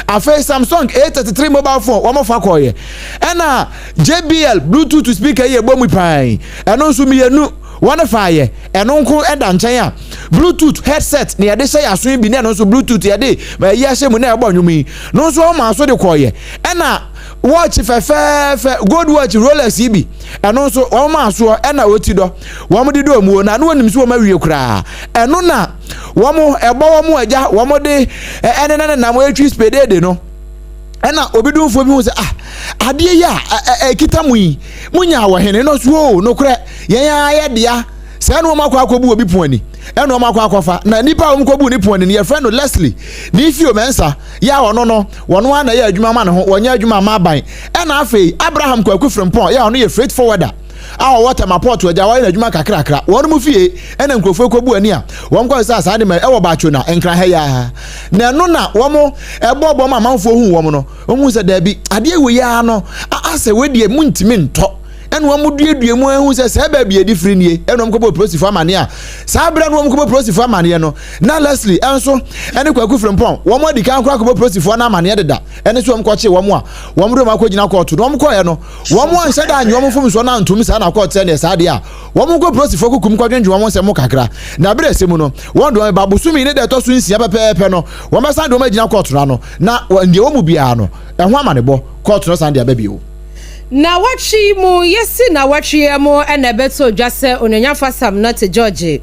afei Samsung A33 mobile phone wɔn fa kɔɔyɛ ɛna JBL Bluetooth speaker yi ɛbɔ mu paa yi ɛno nso mmienu wɔn fa yɛ ɛno nko ɛda nkyɛn a Bluetooth headset na yɛde hyɛ yɛn aso yi bi na ɛno nso Bluetooth yɛde ɛyi ahyɛ mu na ɛbɔ nnwom yi no nso wɔn maa so de kɔɔyɛ ɛna watch fɛfɛɛfɛ gold watch Rolex yi bi ɛno nso wɔn maa soɔ ɛna ɔti dɔ wɔn de dɔ mu na ano wɔnim so wɔn awie koraa ɛno na wɔn ɛbɔ wɔn agya wɔn de ɛne ne nam ɛtwi spedede no ɛna obi dumfoɔ bi hu sɛ ah Adeɛ yi a ɛkita mo yi, monyaa wɔ hene? No so o, nokorɛ, yɛn ara yɛ dea. Sɛɛ na wɔn akɔ akɔbu obi pon ani, ɛna wɔn akɔ akɔfa. Na nipa a wɔn kɔbu ne pon ani no, yɛfrɛ no Leslie Nifio Mensah, yɛ a ɔno no, wɔn ara na ɛyɛ adwuma ma ne ho, wɔnyɛ adwuma ma aban. Ɛna afei, Abraham Kwaku Frimpong, yɛ a ɔno yɛ freight forwarder a ɔwɔ Tema Port agya, wɔyɛ n'adwuma kakrakra. Wɔn mu fie ɛna nkurɔfoɔ kɔbu ani a wɔn kɔ sɛ saa de ma ɛwɔ Bacho na Nkran ha yi ara. Na ɛno na wɔn ɛbɔ bɔ ma amanfoɔ hu wɔn no, wɔn hu sɛ daabi, adeɛ wei ara no, asɛ wei deɛ muntumi ntɔ. Ɛna wɔn duadua mu ahu sɛ saa baabi yɛde firi nie. Ɛna wɔn kɔbɔ polisifoɔ amaneɛ a saa berɛ no wɔn kɔbɔ polisifoɔ amaneɛ no, na Leslie nso ɛne Kwaku Frimpong wɔn adi kan koraa kɔbɔ polisifoɔ no amaneɛ deda. Ɛne so wɔn kɔkye wɔn a wɔn de wɔn akɔgyina kɔɔto na wɔn kɔɛ no, wɔn anhyɛ da anyɛ wɔn mfomsoɔ no antom saa na kɔɔto sɛ neɛ saa deɛ a wɔn nkɔ polisifoɔ kukum kɔdwendwen wɔn nsɛm ho kakra. Na berɛ ɛsɛ mu no, wɔn de wɔn ba bosome ne da ɛtɔ so nsia pɛpɛɛpɛ no, wɔn bɛsan de wɔn agyina kɔɔto no ano na deɛ wɔn mu biara no ɛho amanebɔ kɔɔto no san de aba bio. Nnawɔtwe yi mu, yesi nnawɔtwe yi mu na ɛbɛtɔ dwa sɛ Onuonyamfo Sam Nortey George.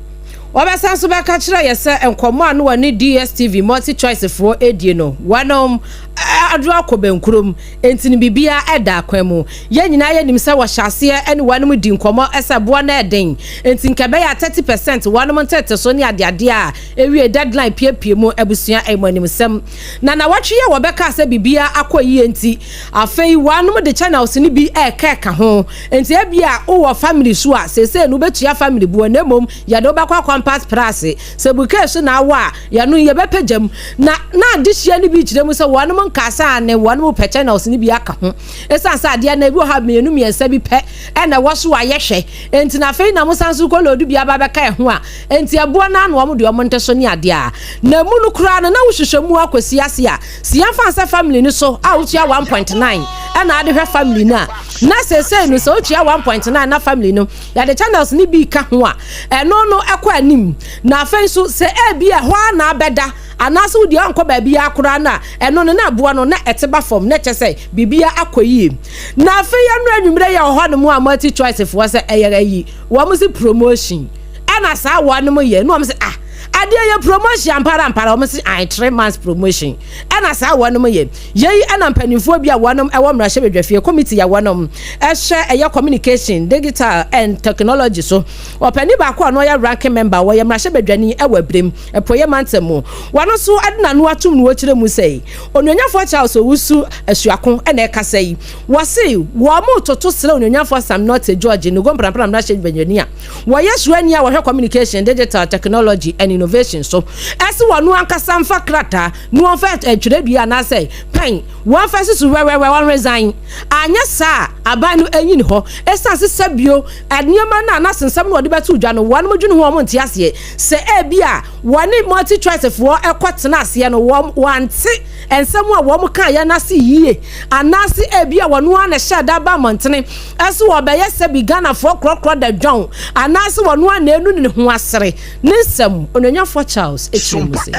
Wɔbɛsan nso bɛka kyerɛ yɛ sɛ nkɔmmɔ a na wɔne DSTV MultiChoice foɔ redie no, wɔnom aduru akɔ bɛnkurom, enti no biribiara da akwan mu. Yɛn nyinaa yɛnim sɛ wɔhyɛ aseɛ ne wɔnom di nkɔmmɔ sɛ boɔ no ɛden, enti nka ɛbɛyɛ a 30 percent wɔnom nteteso ne adeadeɛ a ɛwie deadline piepie mu abusua ɛmɔnimsɛm. Na nnawɔtwe yi a wɔbɛkaa sɛ biribiara akɔ yie nti, Afei wɔanom de channels no bi ɛɛkɛɛka ho. Nti ebia wowɔ family so a, seesei no wobɛtua family boɔ na mmom yɛde wo bɛkɔ Compass Prase. Sɛ bouquet so na awɔ a, yɛno yɛbɛpagya mu. Na na adehyeɛ no bi kyerɛ mu sɛ wɔnom nkaa sɛ aane wɔnom pɛ channels no bi aka ho. Esiane sɛ adeɛ no ebi wɔ hɔ a mmienu mmiɛnsa bi pɛ ɛna ɛwɔ so a yɛhwɛ nti na afei na mosan so kɔ load bi aba bɛka ɛho a, nti ɛboɔ no ara na wɔn de wɔn nte so ne adeɛ a. Na emu no koraa no na wohwehwɛ mu akɔsi ase a, Si yɛmfa no sɛ family no so a wotua 1.9 ɛna ade hwɛ family no a, na seesei no sɛ wotua 1.9 na family no yɛde channels no bi ka ho a, ɛno no ɛkɔ anim. Na afei nso sɛ ebi a ɛhɔ ara na abɛda anaasɛ wo deɛ ɔnkɔ baabi ara koraa no a, ɛno no na ɛboɔ no na ɛte ba fam na ɛkyɛ sɛ biribiara akɔ yie. Na afei ɛno anwummerɛ yɛ wɔ hɔnom a multi choice foɔ sɛ ɛyɛ ayi wɔn se promotion ɛna saa wɔnom yɛ na wɔn se ah Adeɛ yɛ promotion ampara ampara wɔn se ae 3 months promotion ɛna saa wɔnom yɛ. Yei ɛna mpanimfoɔ bi a wɔnom ɛwɔ mmarahyɛbadwafie committee a wɔnom ɛhwɛ ɛyɛ communication, digital and technology so. Ɔpanin baako a ɔno ɔyɛ ranking member wɔyɛ mmarahyɛbadwani ɛwɔ Abirem, Apueɛ mantam mu. Wɔno nso ɛde n'ano atom na ɔkyerɛ mu sɛ Onuonyafoɔ Charles Owusu Asuako ɛna ɛkasa yi. Wɔse wɔn toto srɛ Onuonyafoɔ Sam Nortey George Nogo Mprampram mmarahyɛbadwani a Wɔyɛ suani a wɔhwɛ Communication, Digital Technology and Innovation so. Ɛse wɔn ankasa mfa krataa na wɔmfa twerɛdua anaasɛ pɛn wɔmfa susu wɛwɛwɛ wɔn resign. Anyɛ saa a, aban no ɛnyini hɔ. Ɛsiane se sɛbio nneɛma no a na sensɛm no wɔde bɛto dwa no wɔn dwene ho wɔn nte aseɛ. Sɛ ebia wɔne MultiChoice foɔ kɔ tena aseɛ no wɔn wɔante nsɛm a wɔn kaeɛ no ase yie anaase ebia wɔn ara na ɛhyɛɛ da ba mmɔntene Ɛse wɔbɛyɛ sɛbi Ghanafoɔ korɔkorɔ da dwan anaase wɔno ara na anu ne ho asere ne nsɛm, Onuonyafoɔ Charles kyerɛ mu se.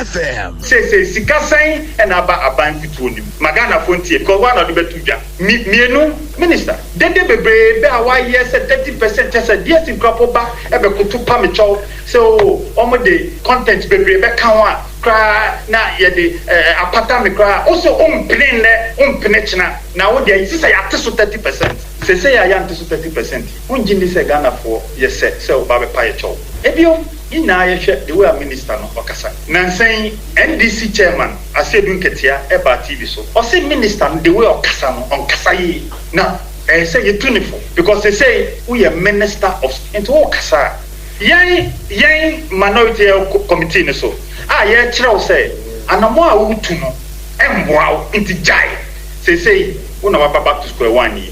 Seesei sika sɛn na aba aban nkutuo no mu? Ma Ghanafoɔ ntie because woa na wode bɛto dwa. Mi, mienu, Minister, dede bebree bɛ a woayɛ sɛ 30% kyɛ sɛ DSTV koraa po ba bɛkoto pa me kyɛw sɛ oo wɔn de content bebree bɛka ho a koraa na yɛde eh, apata me koraa. Wo se wompene nnɛ, wompene kyena. Na wo deɛ sisɛ yɛate so 30%, sesei a yɛante so 30% yi, wongye nni sɛ Ghanafoɔ yɛ sɛ sɛ woba abɛpa yɛ kyɛw? Ebiom, yɛn nyinaa yɛhwɛ the way a minister no ɔkasa. Nansa yi, NDC chairman Asiedu Nketia baa TV so, ɔse minister no the way ɔkasa no, ɔnkasa yie. Na ɛyɛ sɛ yɛtu no fo because sesei woyɛ minister of nti wokasa a, yɛn yɛn minority yɛwɔ committee no so a yɛrekyerɛ wo sɛ anamɔn a woretu no ɛmmoa wo nti gyae. Seesei wo na waba back to square one yi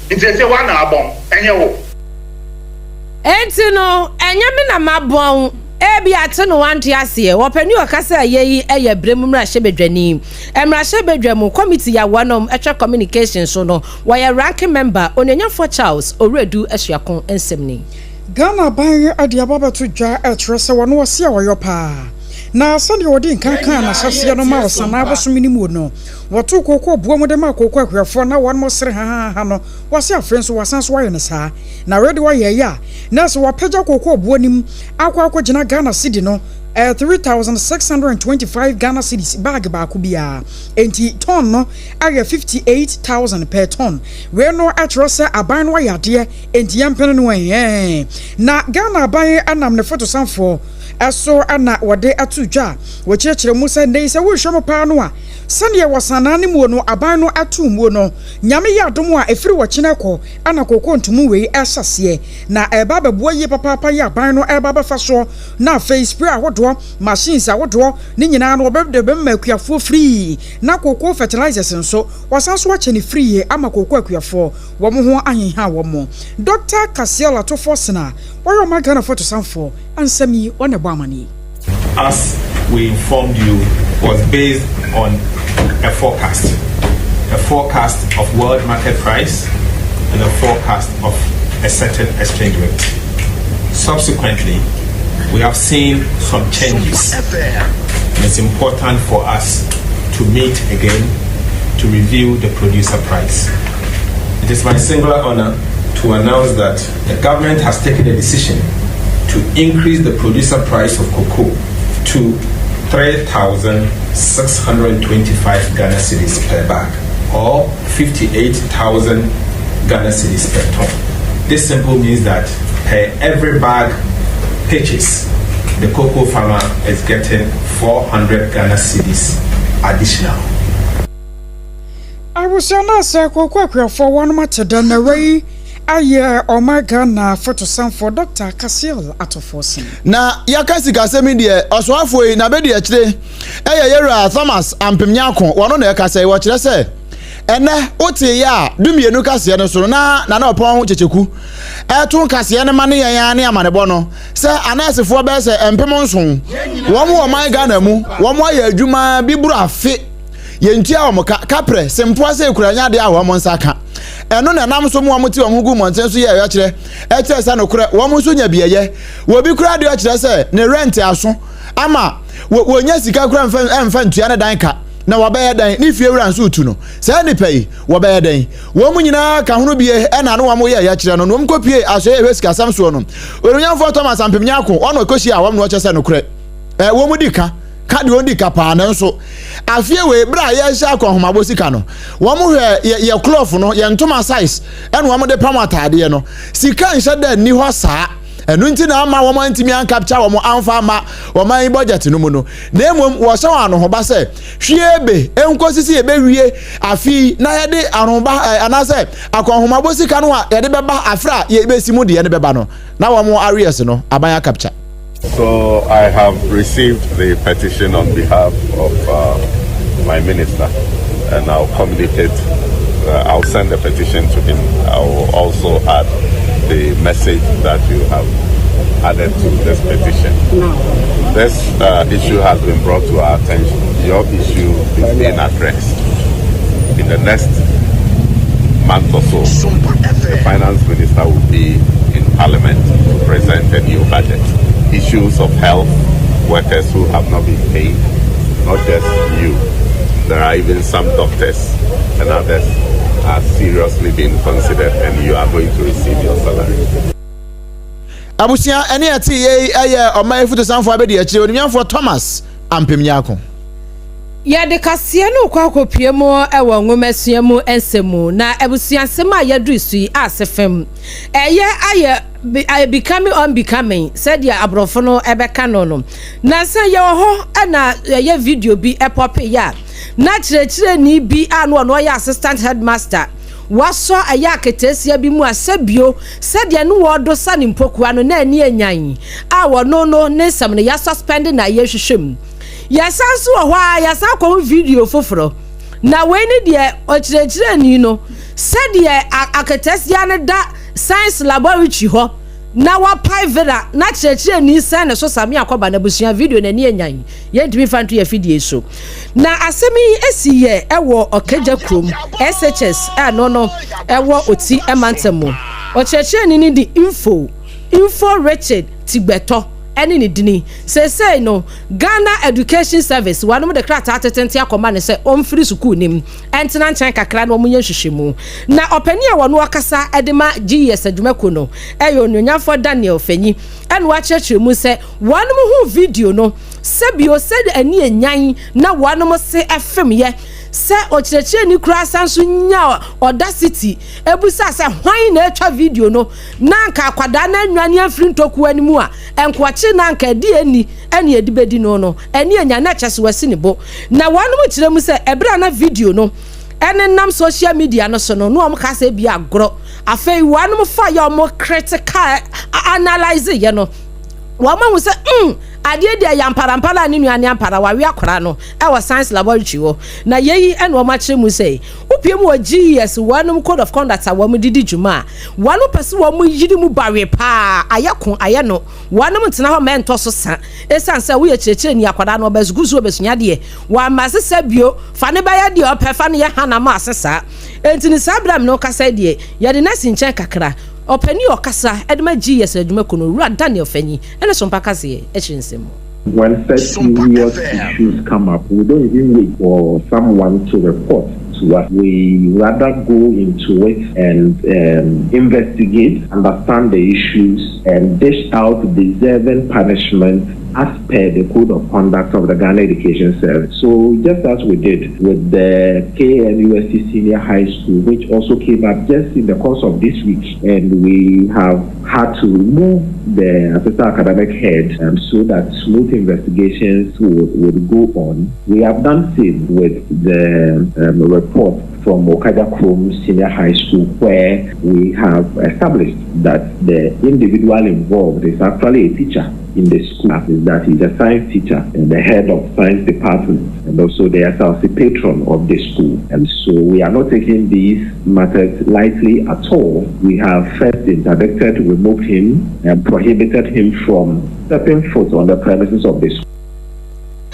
nti seesei woa na abɔn ɛnyɛ wo. Enti no, ɛnyɛ me na mabɔn. Ebia ate no wante aseɛ. Ɔpanin a ɔkasa ɛyɛ yi yɛ Brem mmarahyɛbadwani. Mmarahyɛbadwa mu kɔmiti a wɔnom hwɛ communication so no, wɔyɛ ranking member, Onuonyamfoɔ Charles Owuredu Asuako nsɛm ni. Ghana aban de aba abɛto dwa rekyerɛ sɛ wɔn ɔse a wɔyɔ paa. Na sɛdeɛ wɔdii nkan kaa n'ahyɛseɛ no ma ɔsanaa bosome no mu no, Wɔtoo kooko boɔ mu de maa kooko akuafoɔ na wɔnom sere hahaha no, wɔse afei nso wɔasan so ayɛ no saa. Na wei de wɔyɛeɛ a, na ɛsɛ wɔapagya kooko boɔ no mu akɔ akɔgyina Ghana cedi no Ɛyɛ 3,625 Ghana cedis bag baako biara. Enti ton no ayɛ 58,000 per ton. Wei no kyerɛ sɛ aban no ayɛ adeɛ, enti yɛmpene no ɛ. Na Ghana aban nam ne fotosanfoɔ so na wɔde ato dwa a wɔkyerɛkyerɛ mu sɛ nnɛ yi sɛ wohwɛ mu paa no a, sɛdeɛ wɔ Sanaa no muo no aban no ato muo no, Nyame yɛ adom a ɛfiri ɔkyena kɔ na kooko ntomu wei rehyɛ aseɛ. Na ɛreba abɛboa yie papaapa yi aban no reba abɛfa soɔ na afei spray ahodoɔ, machines ahodoɔ ne nyinaa no wɔbɛde bɛma akuafoɔ free na cocoa fertilizers nso wɔsan nso akyɛ no free ama cocoa akuafoɔ wɔn ho aheha wɔn. Doctor Cassiel Ato Forson a wɔyɛ ɔman Ghana fotosanfoɔ nsɛm yi wɔn na ɛbɔ amaneɛ yi. As we informed you was based on a forecast, a forecast of world market price and a forecast of a certain exchange rate. Subsequently, we have seen some changes. And it's important for us to meet again to review the producer price. It is my singular honor to announce that the government has taken a decision to increase the producer price of cocoa to 3,625 Ghana cedis per bag or 58,000 Ghana cedis per ton. This simple means that per every bag purchase, the cocoa farmer is getting 400 Ghana cedis additional. Abusua no asɛ kooko akuafoɔ wɔnom ate dɛn na wei ayɛ ɔman Ghana fotosanfoɔ Dɔkta Cassiel Atofoɔ sen. Na yɛka sikasɛm yi deɛ, ɔsoafoɔ yi n'abɛdiakyire yɛ Yɛwura Thomas Ampem Nyarko, wɔno na ɛkasa yi, wɔkyerɛ sɛ ɛnɛ wotee yɛ a dumienu kaseɛ no so no na Nana Ɔpɔn Kyekyeku ɛto nkaseɛ no ma ne yɛn ara ne amanebɔ no sɛ anɛɛsefoɔ bɛyɛ sɛ 7000 wɔn wɔ ɔman Ghana mu, wɔn ayɛ adwuma bi boro afe Yɛntua wɔn ka, kaprɛ, sempoa sɛ ekura nyɛ adeɛ a wɔn nsa ka. Ɛno na ɛnam so ma wɔte wɔn ho gu mmɔnten so yɛ ɔyɛkyerɛ kyerɛ sɛ nokorɛ wɔn nso nya bi ɛyɛ. Wɔ bi koraa deɛ ɔkyerɛ sɛ ne rent aso ama wɔnya sika koraa mfa mfa ntua ne dan ka na wɔbɛyɛ dɛn ne fie wura nso retu no. Saa nnipa yi wɔbɛyɛ dɛn? Wɔn nyinaa ka hono bie ɛna ne wɔn yɛ ɔyɛkyerɛ no na wɔn kɔpie asoɛeɛ hwɛ sikasɛm soɔ no. Onuonyamfoɔ Thomas Ampem Nyarko ɔna ɔkɔhyiaa wɔn na ɔkyerɛ sɛ nokorɛ wɔn di ka ka deɛ ɔdi ka paa nanso afie wei berɛ a yɛhyɛ akɔnhomabɔ sika no wɔn hwɛ yɛ yɛ cloth no yɛ ntoma size ɛna wɔn de pam ataadeɛ no sika nhyɛ dɛ nni hɔ saa ɛno nti na ama wɔn antumi ankapkya wɔn amfa ama wɔn ayi budget no mu no na mmom wɔhyɛ wɔn anohoba sɛ hwie be nkosi sɛ yɛbɛwie afi na yɛde anohoba eh, anaasɛ akɔnhomabɔ sika no a yɛde bɛba afra a yɛbɛsi mu deɛ no bɛba no na wɔn arrears no aban akapkya. So I have received the petition on behalf of uh, my minister, and I'll communicate. Uh, I'll send the petition to him. I will also add the message that you have added to this petition. This uh, issue has been brought to our attention. Your issue is being addressed. In the next month or so, the finance minister will be in parliament to present a new budget. Issues of health workers who have not been paid, not just you. There are even some doctors and others are seriously being considered and you are going to receive your salary. Abusua ɛne ɛte yei ɛyɛ ɔman afutusanfoɔ abɛdi akyire onimnyamfoɔ Thomas Ampem Nyarko. Yɛde kaseɛ no rekɔ akɔpue mu wɔ nwomasua mu nsɛm mu, na abusua nsɛm a yɛaduru so yi ase fam ɛyɛ ayɛ ayɛ becoming unbecoming sɛdeɛ aborɔfo no ɛbɛka no no. Nansa yɛwɔ hɔ na ɛyɛ video bi ɛpɔpe yɛ a na kyerɛkyerɛni bi a no ɔno ɔyɛ assistant headmaster wasɔ ɛyɛ aketeesia bi mu a sɛbio sɛdeɛ ne wɔɔdo sa ne mpokua no na ani anyan a wɔno no ne nsɛm no yɛasuspend na yɛhwehwɛ mu. Yɛsan nso wɔ hɔ ara, yɛasan akɔhu video foforɔ. Na wei ne deɛ ɔkyerɛkyerɛni no, sɛdeɛ akatasia no da science laboratory hɔ na wapae vera na kyerɛkyerɛni sɛn ne so same akɔba n'abusua video n'ani anyan yɛntumi fa nto yɛ fidie so. Na asɛm yi esi yɛ ɛwɔ Ɔkagya kurom SHS ɛno no ɛwɔ Oti mantam mu. Ɔkyerɛkyerɛni no de info info Richard Tigbɛtɔ. ne ne dini. Seesei no, Ghana Education Service wɔnom de krataa tetente akɔma no sɛ ɔmfiri sukuu no mu ntena nkyɛn kakra na wɔnyɛ nhwehwɛmu. Na ɔpanin a wɔno ɔkasa de ma GES adwumakuo no yɛ Onuonyamfoɔ Daniel Fenyi ɛna wakyerɛkyerɛ mu sɛ wɔnom huu video no sɛ bio sɛ ani anyan na wɔnom se fem yɛ sɛ ɔkyerɛkyerɛni koraa san so nyaa audacity bisaa sɛ hwan na atwa video no na anka akwadaa no anwane amfiri ntɔkuwa no mu a nkoakye na anka ɛde ɛnni ɛne ɛde bɛdi no no ɛne anya na kyɛ sɛ wasi ne bo. Na wɔnom kyerɛ mu sɛ ɛberɛ a na video no ɛnenam social media no so no na wɔn kaa sɛ ebi agorɔ. Afei wɔnom fa yɛ wɔn critical analyze yɛ no wɔn ahu sɛ mm adeɛ deɛ yɛ amparampara a ne nua ne ampara wawe akwadaa no ɛwɔ science laboratory hɔ. Na yei ɛna wɔn akyerɛ mu sɛ wopie mu wɔ GES wɔnom code of conduct a wɔn de di dwuma a wɔnom pɛ sɛ wɔn yiri mu bawe paa ayɛ ko ayɛ no wɔnom ntena hɔ ma ɛntɔ so sa ɛsiane sɛ woyɛ kyerɛkyerɛni akwadaa no ɔba sukuu so ɔbɛsua adeɛ wɔama sesa bio fa no bɛyɛ deɛ ɔpɛ fa no yɛ hana ma ase saa enti no saa berɛ a mene wo kasa yi deɛ yɛde no asi nkyɛn kakra ɔpanin a ɔkasa de ma GES adwumakuo no Owura Daniel Fanyi ne Sompa Kaseɛ akyiri nsɛm mu. When such serious issues come up, we don't even wait for someone to report to us. We rather go into it and um, investigate, understand the issues, and dish out deserving punishment as per the code of conduct of the Ghana Education Service. So just as we did with the KNUST Senior High School, which also came up just in the course of this week, and we have had to remove the assistant academic head um, so that smooth investigations would, would go on. We have done same with the um, report from Okada Senior High School, where we have established that the individual involved is actually a teacher in the school is that he's a science teacher and the head of science department and also the SLC patron of the school. And so we are not taking these matters lightly at all. We have first interdicted, removed him and prohibited him from stepping foot on the premises of the school.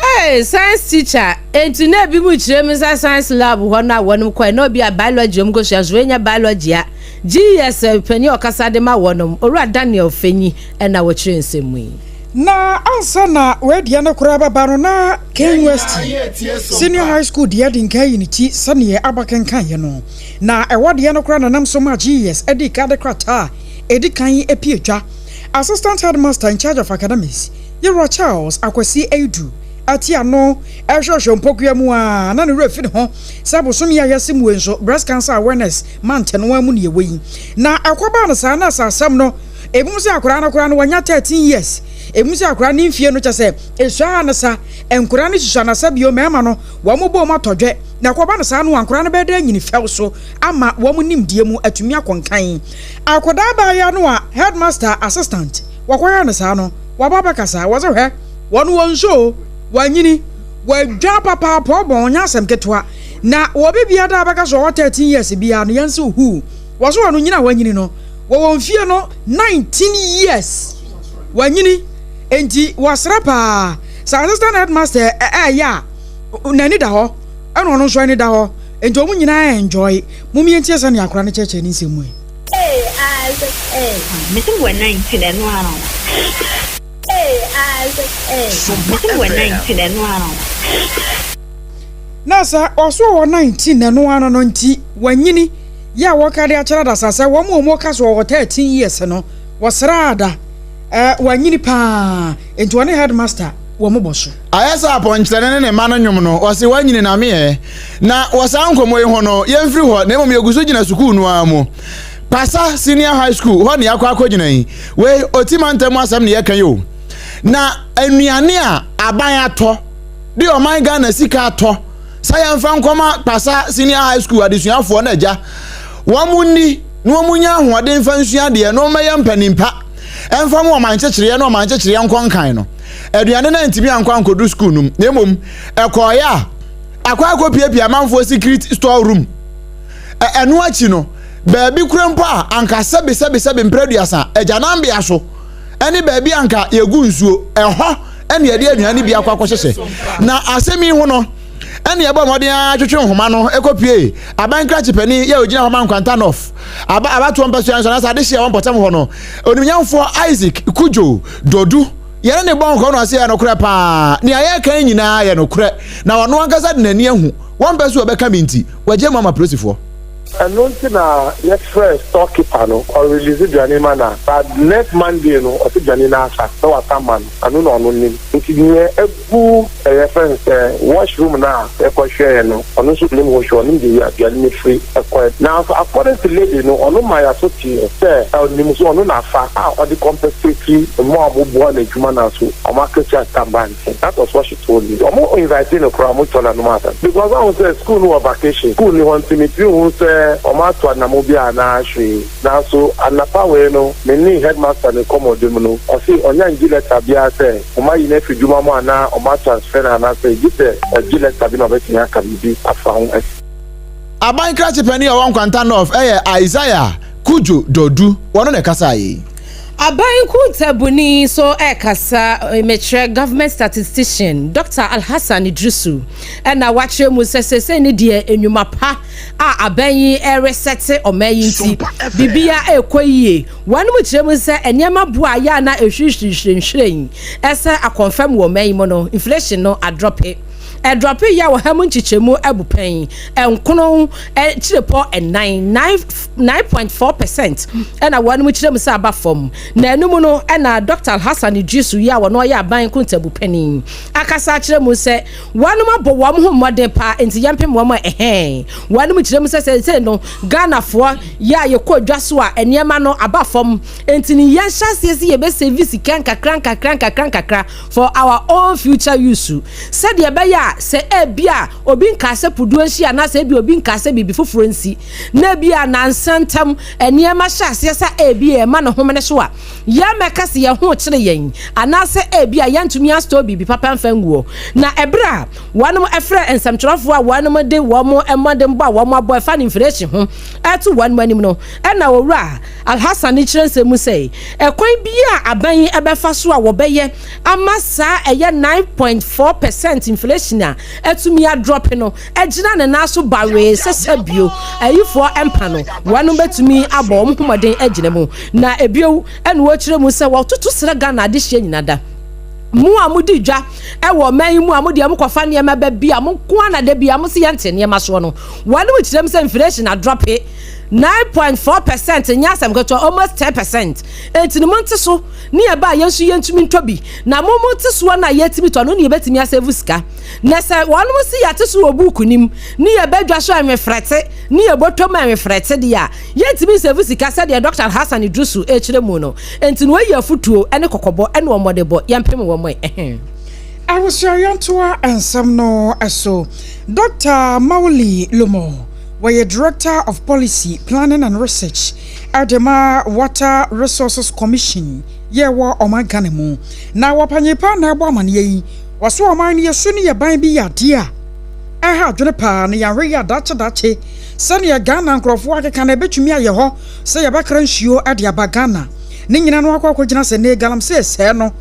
Hey, science teacher, enti na ebi mu kyerɛ mu sɛ science lab hɔ no a wɔnom kɔɛ na obi a biology wɔn kɔsua nso wɔanya biology a GES panyin a ɔkasa de ma wɔnom, Owura Daniel Fenyi na wɔkyerɛ nsɛm mu yi. Na ansa na wei deɛ no koraa bɛba no, na KNUST Senior High School deɛ de nka ayi ne ti sɛdeɛ aba kenkaeɛ no. Na ɛwɔ deɛ no koraa na nam so maa GES dii ka de krataa a ɛdi kan pue dwa. Assistant Headmaster in charge of Academics, Yewura Charles Akwasi Aidoo, ate ano rehwɛhwɛ mpokua mu a na ne werɛ fi ne ho sɛ bosome yi a yɛasi mu yi nso Breast Cancer Awareness Month no ara mu na yɛwɔ yi. Na ɛkɔbaa no saa na sɛ asɛm no ebinom sɛ akwadaa no koraa no wanya 13 years, ebinom sɛ akwadaa no mfie no kyɛ sɛ esua ara ne sa, nkwadaa no susua na sɛ bio mmarima no wɔn bɔ wɔn atɔdwɛ na ɛkɔba no saa no a nkwadaa no bɛyɛ dɛ anyini fɛw so ama wɔn nimdeɛ mu atumi akɔ nkan. Akwadaa abaayewa no a headmaster assistant wɔkɔyɛɛ no saa no waba abɛkasa wɔse hwɛ Wɔn wɔn nso o, wɔanyini, wɔadwa papaapa ɔbɔn, ɔnyɛ asɛm ketewa. Na wɔ obi biara da a bɛka sɛ ɔwɔ 13 years biara no, yɛn nso huu. Wɔ so wɔn nyini a wɔanyini no, wɔ wɔn fie no 19 years wɔanyini. Enti wɔsrɛ paa sɛ assistant headmaster ɛɛyɛ a n'ani da hɔ, ɛna ɔno nso ani da hɔ. Enti wɔn nyinaa enjoy. Mom yɛntie sɛnea akora no kyerɛkyerɛ ne nsɛm mu ɛ. Ee, ah, ee. Mese wɔ 19 ɛno ara no. Na sɛ ɔso wɔ 19 na ɛno ano no nti wanyini yɛ a wɔka de akyerɛ adasa sɛ wɔn a wɔka so ɔwɔ 13 years no wɔsraa ada eh, wanyini paa nti wɔne headmaster wɔn bɔ so. Ayɛ sɛ apɔnkyerɛne ne ne mma no nnwom no, ɔse wanyini na meɛ. Na wɔ saa nkɔmmɔ yi ho no, yɛmfiri hɔ, na mmom yɛgu so gyina sukuu no ara mu. Kpasa Senior High School hɔ ne yɛakɔ akɔgyina yi. Wei, Oti mantam mu asɛm ne yɛka yi o. Na nnuane a aban atɔ, de ɔman Ghana sika atɔ, sɛ yɛmfa nkɔma Kpasa Senior High School adesuafoɔ no agya, wɔn nni na wɔn nya ahoɔden mfa nsua adeɛ na wɔmmɛyɛ mpanin pa ɛmfa mo ɔman nkyekyereɛ na ɔman nkyekyereɛ nkɔ nkan no. Aduane no antumi ankɔ ankɔdu sukuu no mu, na mmom ɛkɔɔeɛ a akɔ akɔpiapia amanfoɔ secret store room. Ɛno akyi no, baabi kora mpo a anka sɛbesɛbesɛbe mprɛ aduasa agyananbea so ne baabi a anka yɛgu nsuo, ɛhɔ ne yɛde aduane bi akɔ akɔhyehyɛ. Na asɛm yi ho no, ɛne ɛbɔ mmɔden ara twetwe nhoma no kɔpue aban krakye panin yɛ ogyina hɔ ma Nkwanta North aba abatoɔ mpasua nso anaasɛ adehyeɛ wɔ mpɔtam hɔ no, onimnyamfoɔ Isaac Kudjo Dodu. Yɛne ne bɔ nkɔmmɔ na ɔse ɛyɛ nokorɛ paa. Nea yɛreka yi nyinaa yɛ nokorɛ, na ɔno ankasa de n'ani ahu. Wɔmpɛ sɛ wɔbɛka me nti, wagye mu ama polisifoɔ. Ɛno nti na yɛfrɛɛ store keeper no, ɔrelease duane ma no a, but next Monday no ɔse duane no asa na wasan ma no, ɛno na ɔno nim. Nti neɛ agu ɛɛ yɛfrɛ no sɛ wash room no a yɛkɔhwɛeɛ no, ɔno nso nnim ho hwee, ɔnim deɛ aduane no firi kɔɛ. Nanso according to lady no, ɔno maa yɛaso teeɛ sɛ ɔnim sɛ ɔno na afa a ɔde compensate mmoa a wɔboa no adwuma nanso wɔn akatua sika mba nkyɛn. That was what she told me. Wɔn invite no koraa wɔn tɔ n'anom asɛm because wahu sɛ school no wɔ vacation, school nni hɔ nti metumi hu sɛ wɔn ato anamo bi anaa hwee. Nanso anapa wei no me ne headmaster no nkɔmmɔdi mu no ɔse ɔnya ngye letter biara sɛ wɔn ayi no afiri dwuma mu anaa wɔn atransfer no anaasɛ gye sɛ ɔgye letter bi na ɔbɛtumi aka biribi afa ho asi. Aban krakye panin a ɔwɔ Nkwanta North yɛ Isaiah Kudjo Dordu, wɔno na ɛkasaeɛ yi. Aban nkontabuni nso rekasa, mekyerɛ Government Statistician, Dɔkta Alhassan Iddrisu na wakyerɛ mu sɛ seesei ne deɛ nnwuma pa a aban yi resɛte ɔman yi nti, biribiara rekɔ yie. Wɔnom kyerɛ mu sɛ nneɛma bo a yɛ a na ɛhwirihwiri nhwiren sɛ akɔmfam wɔ ɔman yi mu no, inflation no adrɔpe. Ɛdrɔpe yɛ ɔha mu nkyekyɛmu abupɛn nkron kyirepɔ nnan, 9.4%, ɛna wɔnom kyerɛ mu sɛ aba fam. Na ɛno mu no ɛna Dɔkta Alhassan Iddrisu yi a wɔno ɔyɛ aban nkontabu panin akasa akyerɛ mu sɛ wɔnom abɔ wɔn ho mmɔden paa nti yɛmpem wɔn a ɛhɛn. Wɔnom kyerɛ mu sɛ seesei no Ghanafoɔ yɛ a yɛkɔ dwa so a nneɛma no aba fam nti no yɛnhyɛ aseɛ sɛ yɛbɛsɛvi sika nkakra nkakra nkakra nkakra for our own future use sɛdeɛ ɛbɛyɛ a sɛ ebia obi nkaa sɛ puduo nsi anaasɛ ebia obi nkaa sɛ biribi foforɔ nsi na ebia nansa ntam nneɛma hyɛ aseɛ sɛ ebia ɛma ne homene so a, yɛmmɛka sɛ yɛn ho rekyere yɛn anaasɛ ebia yɛntumi astɔɔ biribi papa mfa nguo. Na ɛberɛ a wɔnom frɛ nsɛmtwerɛfoɔ a wɔnom de wɔn mmɔdenbɔ a wɔn abɔ ɛfa ne mfirehyie ho ɛto wɔnom anim no, ɛna Owura Alhassan kyerɛ nsɛm mu sɛ, ɛkwan biara a aban yi bɛfa so a wɔbɛyɛ ama saa ɛyɛ 9.4 percent inflation a atumi adrɔpe no agyina ne nan so bawee sɛ sɛbio ayifoɔ mpa no wɔnom bɛtumi abɔ wɔn ho mmɔden agyina mu. Na ebio ɛna wɔkyerɛ mu sɛ wɔtoto srɛ Ghana adehyeɛ nyina da. Mo a modi dwa wɔ ɔman yi mu a mo deɛ mokɔfa nneɛma ba bi a mo nko ara na da bi a mo se yɛnte nneɛma soɔ no, wɔnom kyerɛ mu sɛ inflation adrɔpe 9.4% nyɛ asɛm ketewa, almost 10%. Enti no monte so ne ɛba a yɛn nso yɛntumi ntɔ bi. Na mo mo te soɔ no a yɛtumi tɔ no ne yɛbɛtumi asɛvu sika. Na sɛ wɔnom se yɛate so wɔ buuku no mu ne yɛba dwa so a nwefrɛte ne yɛbɔtɔ mu a nwefrɛte deɛ a, yɛntumi nsɛvu sika sɛdeɛ Dɔkta Alhassan Iddrisu rekyerɛ mu no. Enti no wɔyi afotuo ne kɔkɔbɔ ne wɔmmɔdebɔ, yɛmpem wɔn ɛ. Ɛhɛn. Abusua yɛntoa nsɛm no so. Dɔkta Mawuli Lumo. Wɔyɛ Director of Policy, Planning and Research de ma Water Resources Commission yɛ wɔ ɔman Ghana mu. Na wɔ panyin paa na ɛbɔ amaneɛ yi, wɔso ɔman no yɛsu ne yɛ ban bi yɛ adeɛ a ɛha adwene paa na yɛanhwɛ yie a daakye daakye sɛdeɛ Ghana nkorɔfoɔ akeka no ɛbɛtumi ayɛ hɔ sɛ yɛbɛkra nsuo de aba Ghana. Ne nyina no akɔ akɔgyina sɛ nnɛ galamsey sɛɛ no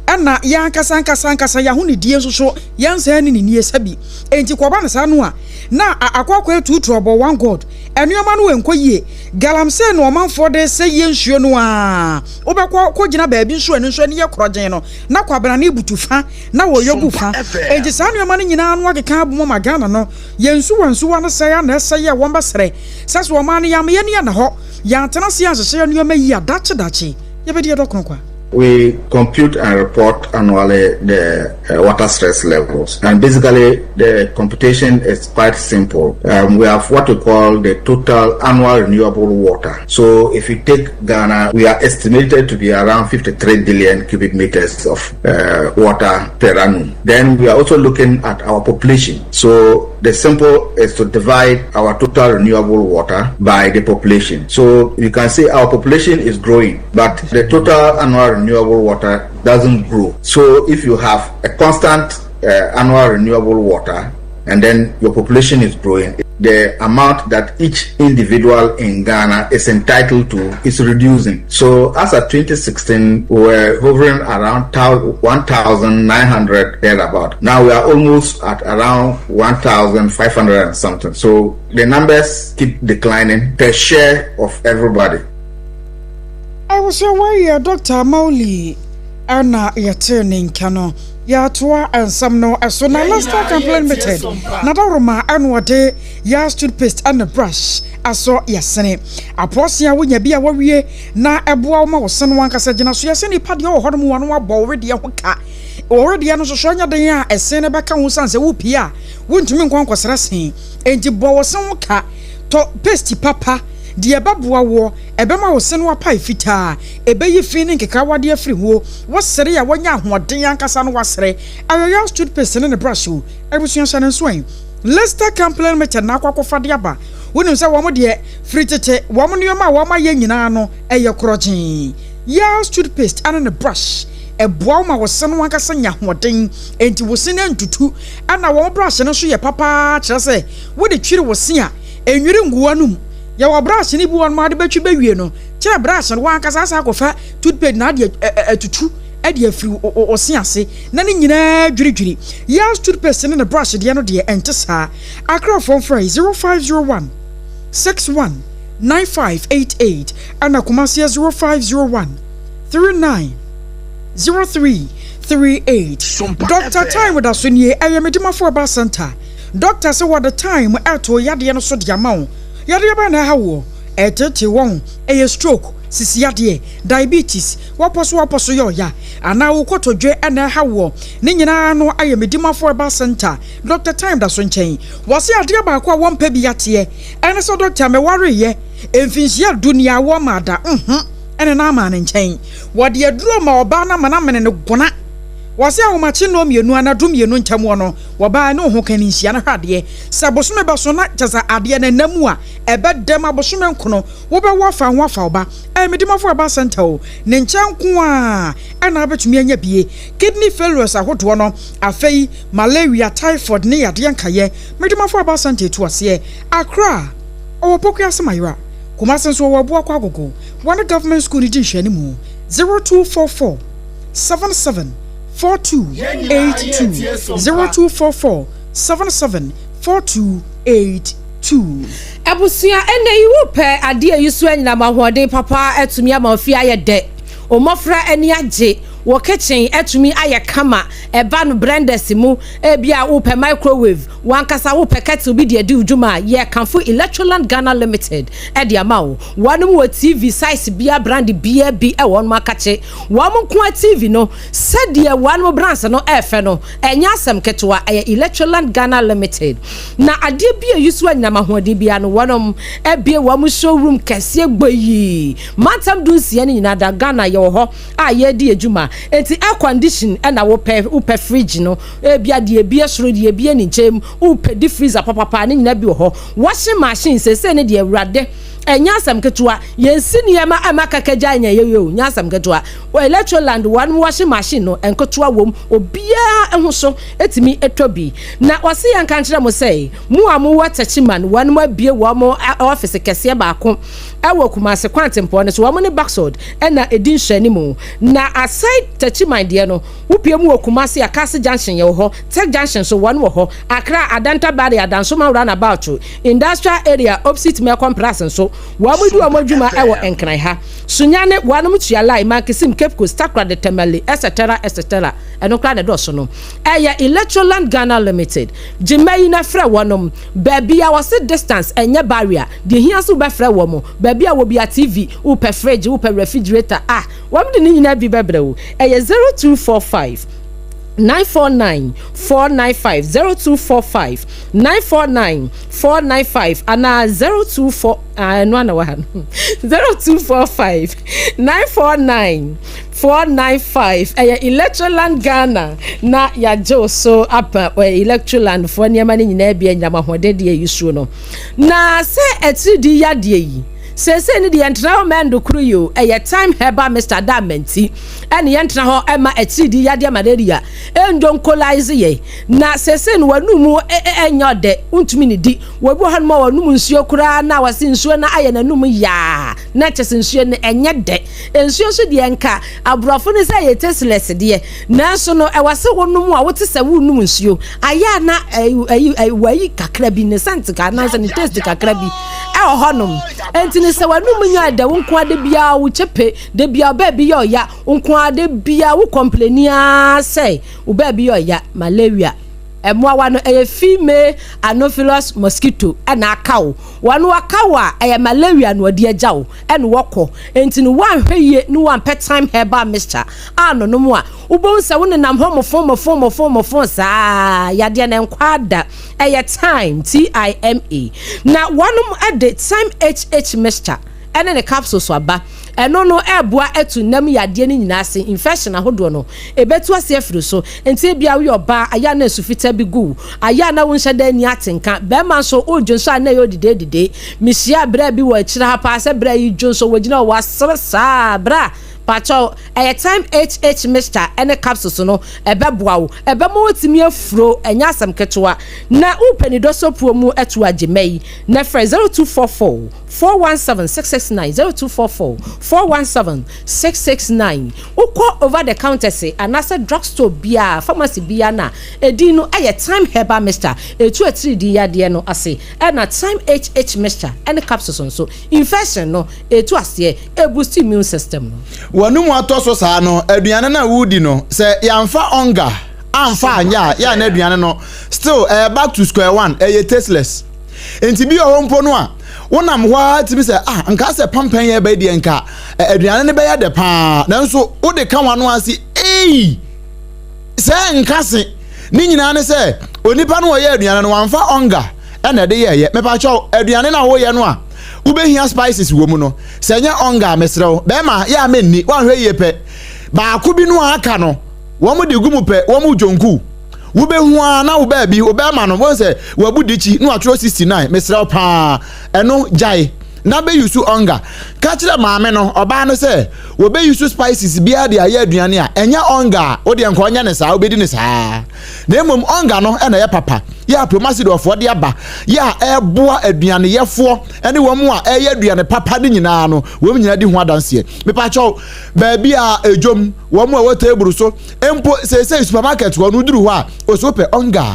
ɛna yɛn ankasa ankasa ankasa yɛn ahonidie nso so yɛnsan ne ne nie sɛbi. Enti kɔba no saa no a Na akɔ akɔyɛ tuutu ɔbɔ one God. Nnoɔma no nkɔ yie. Galamsey na ɔmanfoɔ de sɛ yie nsuo no aa. Wobɛkɔ kɔ gyina baabi nso ɛno nso ani yɛ korɔgyen no na kwabrane butu fa na wɔyɔ gu fa. Enti saa nnoɔma no nyinaa no akeka abom ama Ghana no yɛn nsuwa nsuwa no sɛe a na ɛsɛe a wɔn bɛsrɛ sɛ sɛ ɔman no yɛama yɛn ani anna hɔ yɛantena ase anhyehyɛ nnoɔma yie a dakye dakye yɛbɛdi ɛdɔ kronkwa. We compute and report annually the uh, water stress levels. And basically, the computation is quite simple. Um, we have what we call the total annual renewable water. So if you take Ghana, we are estimated to be around 53 billion cubic meters of uh, water per annum. Then we are also looking at our population. So the simple is to divide our total renewable water by the population. So you can see our population is growing, but the total annual renewable water doesn't grow. So if you have a constant uh, annual renewable water and then your population is growing, the amount that each individual in Ghana is entitled to is reducing. So as at 2016, we were hovering around 1,900 thereabout. Now we are almost at around 1,500 and something. So the numbers keep declining per share of everybody. Abusua wei yɛ Dɔkta Mawuli. Ɛna yɛtee ne nka no, yɛatoa nsɛm no so. Na Lester Company Limited n'adaworoma ɛna ɔde Yas toothpaste ɛne brush asɔ yɛsene. Apɔɔse a wonya bi a wawie na ɛboa wo ma wo se no ankasa gyina so. Yɛse nipa deɛ ɔwɔ hɔ nom wɔn abɔ wo wedeɛ ho ka. Wɔ wedeɛ no nso so ɛnyɛ den a ɛse no bɛka ho sane sɛ wopie a wontumi nkɔ nkɔsrɛ se. Enti bɔ wo se ho ka. Tɔ paste papa, deɛ ɛbɛboa woɔ, ɛbɛma wo se no apae fitaa, ɛbɛyi fi ne nkekaawadeɛ afiri ho, wosere a woanya ahoɔden ankasa no woasere. Ayoyas toothpaste ne ne brush o, abusua hyɛ no nso ɛ. Lester Company Limited na akɔ akɔfa de aba. Wonim sɛ wɔn deɛ, firi tete, wɔn nneɛma a wɔayɛ nyinaa no, ɛyɛ korɔgyee. Yas toothpaste ne ne brush, ɛboa wo ma wo se no ankasa nya ahoɔden, enti wo se no ntutu. Ɛna wɔn brush no nso yɛ papa ara, kyerɛ sɛ, wode twiri wo se a, ɛnwiri ngu w'anom. Yɛwɔ brush no bi wɔ hɔ nom a wode bɛtwi bɛwie no, kyerɛ brush no w'ankasa asan akɔfa toothpaste na ade atutu de afiri wo se ase na ne nyinaa dwiridwiri. Yaz toothpaste ne ne brush deɛ no deɛ ɛnte saa. Accrafoɔ mfrɛ 0501 61 9588 ɛna Kumasi yɛ 0501 39 0338. Doctor Time da so nie, ɛyɛ Medimafo Herbal Centre. Doctor se wɔde time ɛto yadeɛ no so de ama wo. Yadeɛ bɛn na ɛha woɔ? Ɛtetee wɔn, ɛyɛ stroke, sisi yadeɛ, diabetes, wapɔso wapɔso yɛ ɔya, anaa wo kotodwe na ɛha woɔ. Ne nyinaa ano ayɛ Medimafo Herbal Centre, Doctor Time da so nkyɛn. Wɔse adeɛ baako a wɔmpɛ bi ateɛ ɛne sɛ doctor mewareeɛ mfinhyia du ni a wɔmmaa da nho ɛne no amaa ne nkyɛn. Wɔde aduro ma ɔbaa no ama no amene no gona. Wɔse ahomakye nnɔɔ mmienu anaa du mmienu ntam hɔ no, wɔbaa ne ho ka ne nhyia no hwɛ adeɛ. Sɛ bosome bɛso na kyɛ sɛ adeɛ no nna mu a, ɛbɛdam abosome nkono. Wobɛwo afa ho afa wo ba. Ɛyɛ Medimafo Herbal Centre o. Ne nkyɛn nko ara na wobɛtumi anya bie. Kidney failures ahodoɔ no, afei malaria, typhoid ne yadeɛ nkaeɛ. Medimafo Herbal Centre ɛtu aseɛ. Accra, ɔwɔ Pokuase Mayera. Kumasi nso ɔwɔ Abuakwa Agogo. Wɔne Government School no di nhwɛanimu. 0244. 77 42 82 0244 77 42 82. Abusua, ɛnnɛ yi wopɛ adeɛ a ɛyi so anyinam ahoɔden papa atumi ama wo fie ayɛ dɛ, wo mmɔfra ani agye, wo kitchen atumi ayɛ kama, ɛba no blenders mu, ebia wopɛ microwave, w'ankasa wopɛ kettle bi de adi wo dwuma a, yɛrekamfo Electroland Ghana Limited de ama wo. Wɔnom wɔ TV size biara, brand biara bi wɔ wɔnom akakye. Wɔn nko ara TV no, sɛdeɛ wɔn brands no ɛɛfɛ no, ɛnyɛ asɛm ketewa, ɛyɛ Electroland Ghana Limited. Na adeɛ bi a ɛyi so anyinam ahoɔden biara no, wɔnom abue wɔn showroom kɛseɛ gboyii. Mantam dunsia no nyinaa da Ghana yɛwɔ hɔ a yɛredi adwuma. Enti air condition ɛna wopɛ, wopɛ fridge no, ebia deɛ ebie soro, deɛ ebie ne nkyɛn mu, wopɛ deep freezer papapa, ne nyinaa bi wɔ hɔ. Washing machine, seesei no deɛ awurade, Ɛnyɛ asɛm ketewa. Yɛnsi nneɛma mma kaka gyae nyɛ yɛyɛ o, nyɛ asɛm ketewa. Electroland wɔn washing machine no, nketewa wom, obiara ho so tumi tɔ bi. Na wɔse yɛnka nkyerɛ mo sɛ, mo a mowɔ Techiman, wɔn abue wɔn office kɛseɛ baako wɔ Kumasi kwantempɔn no so, wɔn ne Baxod na ɛdi nhwɛanimu. Na aside Techiman deɛ no, wopue mu wɔ Kumasi a, Kaase Junction yɛwɔ hɔ, Tech Junction nso wɔn wɔ hɔ, Accra, Adenta Barrier, Dansoman Roundabout, Industrial area opsit Melcom Pras nso wɔn di wɔn adwuma wɔ Nkran ha. Sunyani wɔnom tua line, Mankesim, Cape Coast, Takoradi, Tamale, etc etc ɛno koraa na ɛdɔɔso no. Ɛyɛ Electroland Ghana Limited. Gye mma yi na frɛ wɔnom. Baabi a wɔse distance ɛnyɛ barrier. Deɛ ɛhia nso wobɛfrɛ wɔn. Baabi a wɔ bia TV, wopɛ fridge, wopɛ refrigerator ah wɔn de ne nyinaa bi bɛbrɛ wo. Ɛyɛ 0245 949 495, 0245 949 495 anaa 024 ah, ɛno ana wɔ ha no 0245 949 495 ɛyɛ Electroland Ghana na yɛagye wo so apa Electroland foɔ nneɛma no nyinaa bi anyinam ahoɔden deɛ ɛyi suo no na sɛ atiridii yadeɛ yi seesei no deɛ yɛntena hɔ ma ɛndo koro yi o ɛyɛ time herbal mr da manti ɛne yɛntena hɔ ɛma atiridii yadeɛ malaria ɛndonkolaize yɛ Na seesei no w'anum nyɛ ɔdɛ, wontumi nnidi. Obi wɔ hɔnom a ɔnom nsuo koraa na wɔse nsuo no ayɛ n'anum yaa, na kyerɛ sɛ nsuo no ɛnyɛ dɛ. Nsuo nso deɛ nka aborɔfo no sɛ ɛyɛ tasteless deɛ, nanso no ɛwɔ sɛ wonom a wote sɛ worenom nsuo. Ayɛ a na ɛyi wayi kakra bi, ne scent anaasɛ ne taste kakra bi ɛwɔ. wɔ hɔnom. Enti no sɛ w'anum nyɛ ɛdɛ wo nko ara da biara wo kyepe, da biara wo baabi yɛ ɔya, wo nko ara da biara wo kɔmpleni ara sɛ wo baabi yɛ ɔya, malaria. Mmoawa no ɛyɛ female anopheles mosquito ɛna aka wo. Wɔn aka wo a ɛyɛ malaria na ɔde agya wo ɛna wɔkɔ. Enti no woanhwɛ yie ne woampɛ thyme herbal mixture annonom a, wobɛhu sɛ wonenam hɔ mofon mofon mofon mofon saa yadeɛ no ɛnkɔ ara da. Ɛyɛ thyme, T-I-M-E. Na wɔnom de thyme HH mixture ɛne ne capsules aba. Ɛno no ɛreboa atu nnam yadeɛ no nyinaa ase, infection ahodoɔ no, ɛbɛtu ase afiri so. Nti ebia woyɛ ɔbaa, ayɛ a na nsu fitaa bi gu wo, ayɛ a na wonhyɛ da nni atenka, barima nso wodwonsɔ a na ɛyɛ odidee didee. Mehyiaa braa bi wɔ akyire ha paa sɛ braa yi dwonsɔ, wɔgyina hɔ wasere saa, bra, pakyɛw, ɛyɛ Thyme HH mixture ɛne capsules no, ɛbɛboa wo, ɛbɛma woatumi afuro, ɛnyɛ asɛm ketewa. Na wopɛ nidɔsɔpuo mu atu agye mma yi, na frɛ 0244 417 669, 0244 417 669. Wokɔ over the counters anaasɛ drug store biara, pharmacy biara no a, edin no yɛ Thyme Herbal Mixture. Etu atiridii yadeɛ no ase. Ɛna Thyme HH Mixture ne capsules nso, infection no, etu aseɛ, ɛboost immune system no. W'anum atɔ so saa no, aduane no a woredi no, sɛ yɛamfa onga amfa anyɛ a, yɛ a na aduane no still ɛyɛ back to square one, ɛyɛ tasteless. Nti bi wɔ hɔ mpo no a, wonam hɔ ara tumi sɛ ah nka sɛ pampan yɛ bɛyɛ deɛ nka aduane no bɛyɛ dɛ paa, nanso wode ka w'ano ase ei sɛ nka se ne nyinaa ne sɛ onipa no ɔyɛ aduane no wamfa ɔnga ɛna ɛde yɛɛyɛ. Mepakyɛw aduane no a woyɛ no a wobɛhia spices wɔ mu no, sɛ ɛnyɛ ɔnga a mesrɛ wo bɛrima yɛ a menni, woanhwɛ yie pɛ baako bi no a aka no wɔn de gu mu pɛ wɔn dwonku wobɛhu ara na wo baabi wo bɛrima no wɔn sɛ wabu dikyi na watwerɛ 69. Mesrɛ wo paa ɛno gyae na bɛyusu ɔnga. Ka kyerɛ maame no ɔbaa no sɛ wɔbɛyusu spices biara de ayɛ aduane a ɛnyɛ ɔnga a wodeɛ nka ɔnyɛ ne saa wobɛdi ne saa, na mmom ɔnga no ɛna ɛyɛ papa yɛ a promasidɔfoɔ de aba yɛ a ɛboa aduaneyɛfoɔ ɛne wɔn a ɛyɛ aduane papa no nyinaa no wɔn nyinaa di ho adanseɛ. Mepakyɛw baabi a edwom wɔn a ɛwɔ table so mpo seesei supermarket hɔ no duru hɔ a oso pɛ ɔnga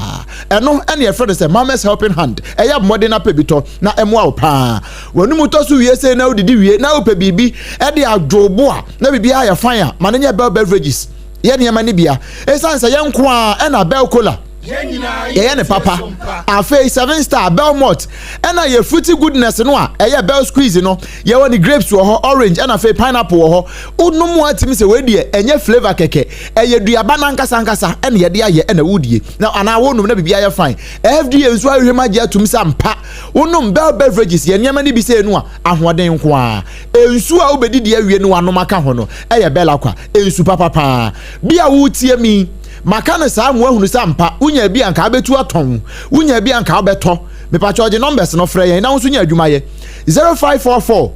ɛno ɛne ɛfrɛ no sɛ mama's helping hand. Ɛyɛ mmɔden na pɛ bi tɔ na ɛmoa wo paa. Wɔn mu tɔ so wie sei na wodidi wie na wopɛ biribi ɛde adwo bo a na biribi ayɛ fine a ma no nyɛ Bell Beverages yɛ nneɛma no bia ɛsiane sɛ yɛn nko a ɛna Bell Cola yɛyɛ ne papa. Afei Seven Star, Bell Malt, ɛna yɛ fruity goodness no a ɛyɛ Bell Squeeze no, yɛwɔ ne grapes wɔ hɔ, orange, ɛna afei pineapple wɔ hɔ. Wonom a tumi sɛ wei deɛ ɛnyɛ flavour kɛkɛ, ɛyɛ duaba no ankasa ankasa ɛna yɛde ayɛ ɛna wodie na anaa wonom na biribi ayɛ fine. FDA nso ahwehwɛ mu agye atum sɛ ampa wonom Bell Beverages yɛ nneɛma no bi sɛ no a ahoɔden nko ara. Nsuo a wobɛdidi awie no wanom aka ho no ɛyɛ Bell Aqua, nsu papa paa. Bi a wotie mi maka no saa ma woahunu sɛ ampa wonya bi a nka wobɛtu atɔn, wonya bi a nka wobɛtɔ. Mepakyɛ ɔgye numbers no frɛ yɛn na wo nso nya adwuma yɛ. 0544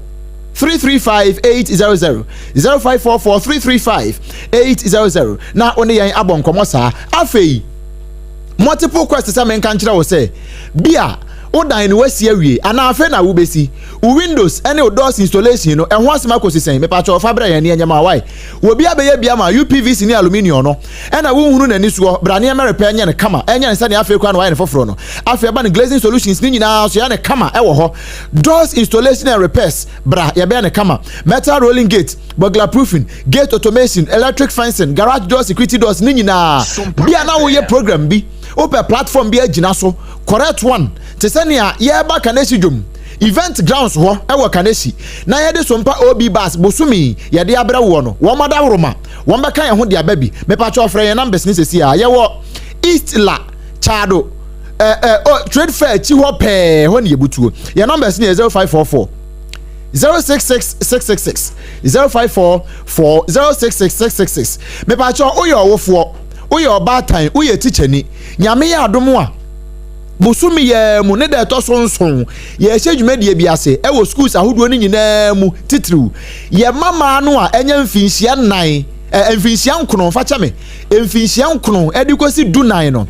335 800, 0544 335 800 na wo ne yɛn abɔ nkɔmmɔ saa. Afei multiple quest sɛ menka nkyerɛ wo sɛ bi a wodan no wasi awie anaa afei na wobɛsi wo windows ne wo doors installation no ɛho asɛm akɔsi sɛn. Mepakyɛ ɔfa brɛ yɛn ne ɛnyɛ ma wae wɔbi abɛyɛ bi ama UPVC ne aluminium no ɛna wonhunu n'ani soɔ. Bra nneɛma repair nyɛ no kama, ɛnyɛ no sɛnea afei koraa na wayɛ no foforɔ no. Afei ɛba no glazing solutions ne nyinaa so yɛ no kama ɛwɔ hɔ. Doors installation and repairs, bra yɛbɛyɛ no kama. Metal rolling gate, burglar proofing, gate automation, electric fencing, garage door, security doors ne nyinaa. Bia na woyɛ program bi, wopɛ platform bi agyina so, correct one, te sɛ nea yɛreba Kaneshie dwom event grounds hɔ ɛwɔ Kaneshie na yɛde Sompa OB bus bosome yɛde abrɛ woɔ no, wɔn adaworoma wɔn bɛka yɛn ho de aba bi. Mepakyɛ ɔfrɛ yɛn numbers ne sɛsi a yɛwɔ East La Chado eh, eh, oh, trade fair akyi hɔ pɛɛ hɔ ne yɛbutuo. Yɛn numbers ne yɛ 0544 066 666, 0544 066 666. Mepakyɛ woyɛ ɔwofoɔ, woyɛ ɔbaatan, woyɛ tikyani, Nyame yɛ adom a bosome yɛ mu ne da ɛtɔ so nson yɛhyɛ dwumadie bi ase ɛwɔ schools ahodoɔ no nyinaa mu, titiriw yɛ mmamaa no a ɛnyɛ mfinhyia 4, mfinhyia 9, fa kyɛ me, mfinhyia 9 ɛde kɔsi 14 no,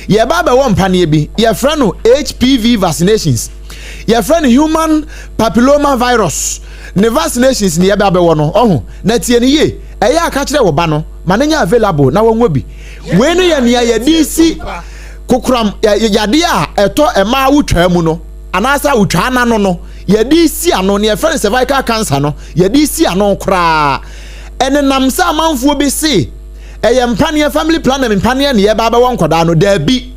yɛba abɛwɔ mpaneɛ bi yɛfrɛ no HPV vaccinations, yɛfrɛ no human papilloma virus ne vaccinations ne yɛba abɛwɔ no. Ɔho na tie no yie, ɛyɛ aka kyerɛ wo ba no ma no nyɛ available na wɔnwɔ bi. Wei no yɛ nea yɛde si kokoram yadeɛ a ɛtɔ mmaa awotwaa mu no anaasɛ awotwaa n'ano no. yɛde si ano ne yɛfrɛ no cervical cancer no yɛde si ano koraa ɛnenam sɛ amanfoɔ bi se ɛyɛ mpaneɛ family planning mpaneɛ ne yɛba abɛwɔ nkwadaa no daabi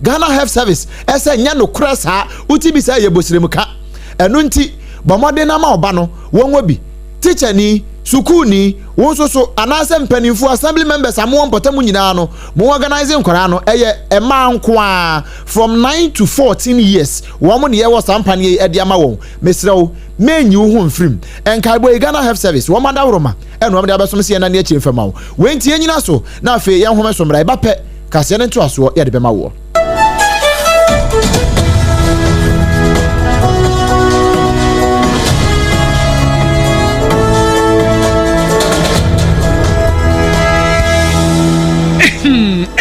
Ghana Health Service ɛsɛ nyɛ nokorɛ saa wote bi sɛ ɛyɛ bosiremka ɛno nti bɔ mmɔden na ma ɔba no wɔnwɔ bi tikyani sukuuni wo nso so anaasɛ mpanimfoɔ assembly members a mowɔ mpɔtam nyinaa no mo organize nkwadaa no ɛyɛ mmaa nko ara from 9 to 14 years wɔn ne yɛwɔ saa mpaneɛ yi ɛde ama wɔn mesrɛ wo menyi wo ho mfirim nkaebɔ yi Ghana Health Service wɔn adaworoma ɛna wɔn de abɛsom sɛ yɛn nane akyire mfama wo wei nti yɛnyina so na afei yɛn home so mmra ɛba pɛ kaseɛ no ntoasoɔ yɛde bɛma woɔ.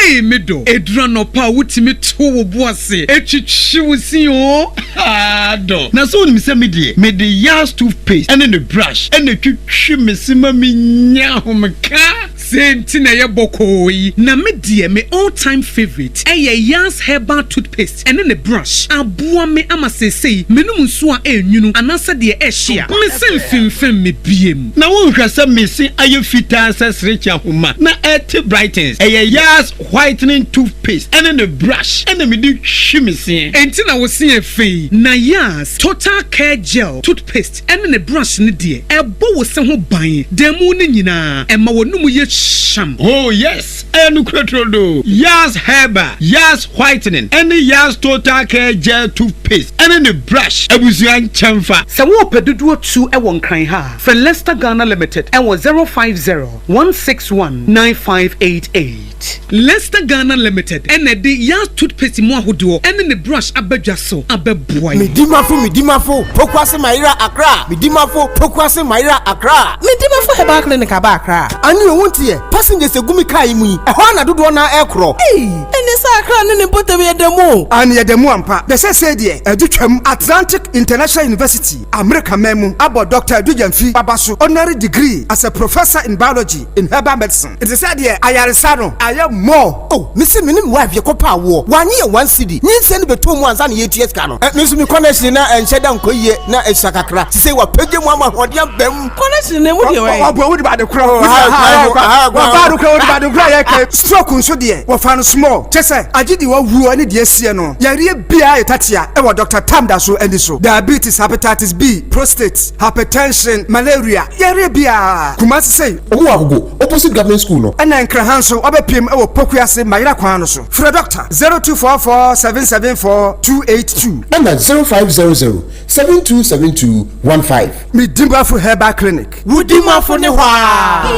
Ee me dɔ, ɛduru anɔpa a wotumi to wo bo ase twitwi wo se oo, haa dɔ. Na sɛ wonim sɛ me deɛ, mede Yas toothpaste ne ne brush na ɛtwitwi me se ma menya ahomeka. Sei nti na ɛyɛ bɔkɔɔ yi. Na me deɛ me all time favourite ɛyɛ Yas herbal toothpaste ɛne ne brush. Aboa me ama seesei menom nsuo a ɛnwunu anaasɛ deɛ ɛhye a, me se mfemfem me biem. Na wonhwɛ sɛ me se ayɛ fitaa sɛ serekye ahoma na ɛte brightens. Ɛyɛ Yas whitening toothpaste ɛne ne brush ɛna mede twi me seɛ. Enti na wo se yɛ fɛ yi. Na Yas total care gel toothpaste ɛne ne brush no deɛ, ɛbɔ wo se ho ban da mu no nyinaa, ɛma w'anomu yɛ hyeam. Oh yes, ɛyɛ nokorɛ turodoo. Yas Herbal, Yas Whitening, ɛne Yas Total Care Gel Toothpaste ɛne ne brush abusua nkyɛnfa. Sɛ worepɛ dodoɔ tu wɔ Nkran ha a, frɛ Lester Ghana Limited wɔ 050 161 9588. Lester Ghana Limited na ɛde Yas Toothpaste mu ahodoɔ ne ne brush aba dwa so abɛboa yɛn. Medimafo Medimafo Pokuase Mayera Accra Medimafo Pokuase Mayera Accra. Medimafo Herbal Clinic aba Accra. Ane o wonteɛ, passengers egu me car yi mu yi, ɛhɔ ara na dodoɔ no ara ɛrekorɔ. Ei! Ɛne sɛ Accra ne ne mpɔtam yɛ da mu o. Aane yɛda mu ampa. Na seesei deɛ adu twam. Atlantic International University, Amerika man mu, abɔ Dɔkta Adu Gyamfi aba so honorary degree as a Professor in Biology in Herbal Medicine. Nti sɛ deɛ ayaresa no ayɛ more. Oh me se me ne me wife yɛkɔ pɛ awoɔ wanye yɛ one cedi nyinsɛn no bɛtɔ mu ansa na yɛtua sika no eh, me nso me connection na ɛnhyɛ da nkɔ yie na ɛsua kakra sisei wapagya mu ama ahoɔden aba mu. Connection na emu deɛ wɔyɛ. Ɔbɔ wodi ba de korɔ. Wɔfa de korɔ wodi ba de korɔ yɛ kɛ. Stroke nso deɛ wɔfa no small kyɛ sɛ agye deɛ wawuo ne deɛ asie no yareɛ biara yɛ tatea ɛwɔ Doctor Tam da so ani so diabetes hepatitis B prostate hypertension malaria yareɛ biara Kumasi sei. Ɔmo wɔ Agogo opposite government school no. Ɛna Nkraha nso wabɛpiem wɔ Pokuase Mayera kwan no so. Frɛ Dɔkta 0244 774 282. Ɛna 0500 7272 15. Me Dimafo Herbal Clinic. Wo Dimafo ne hɔ aa.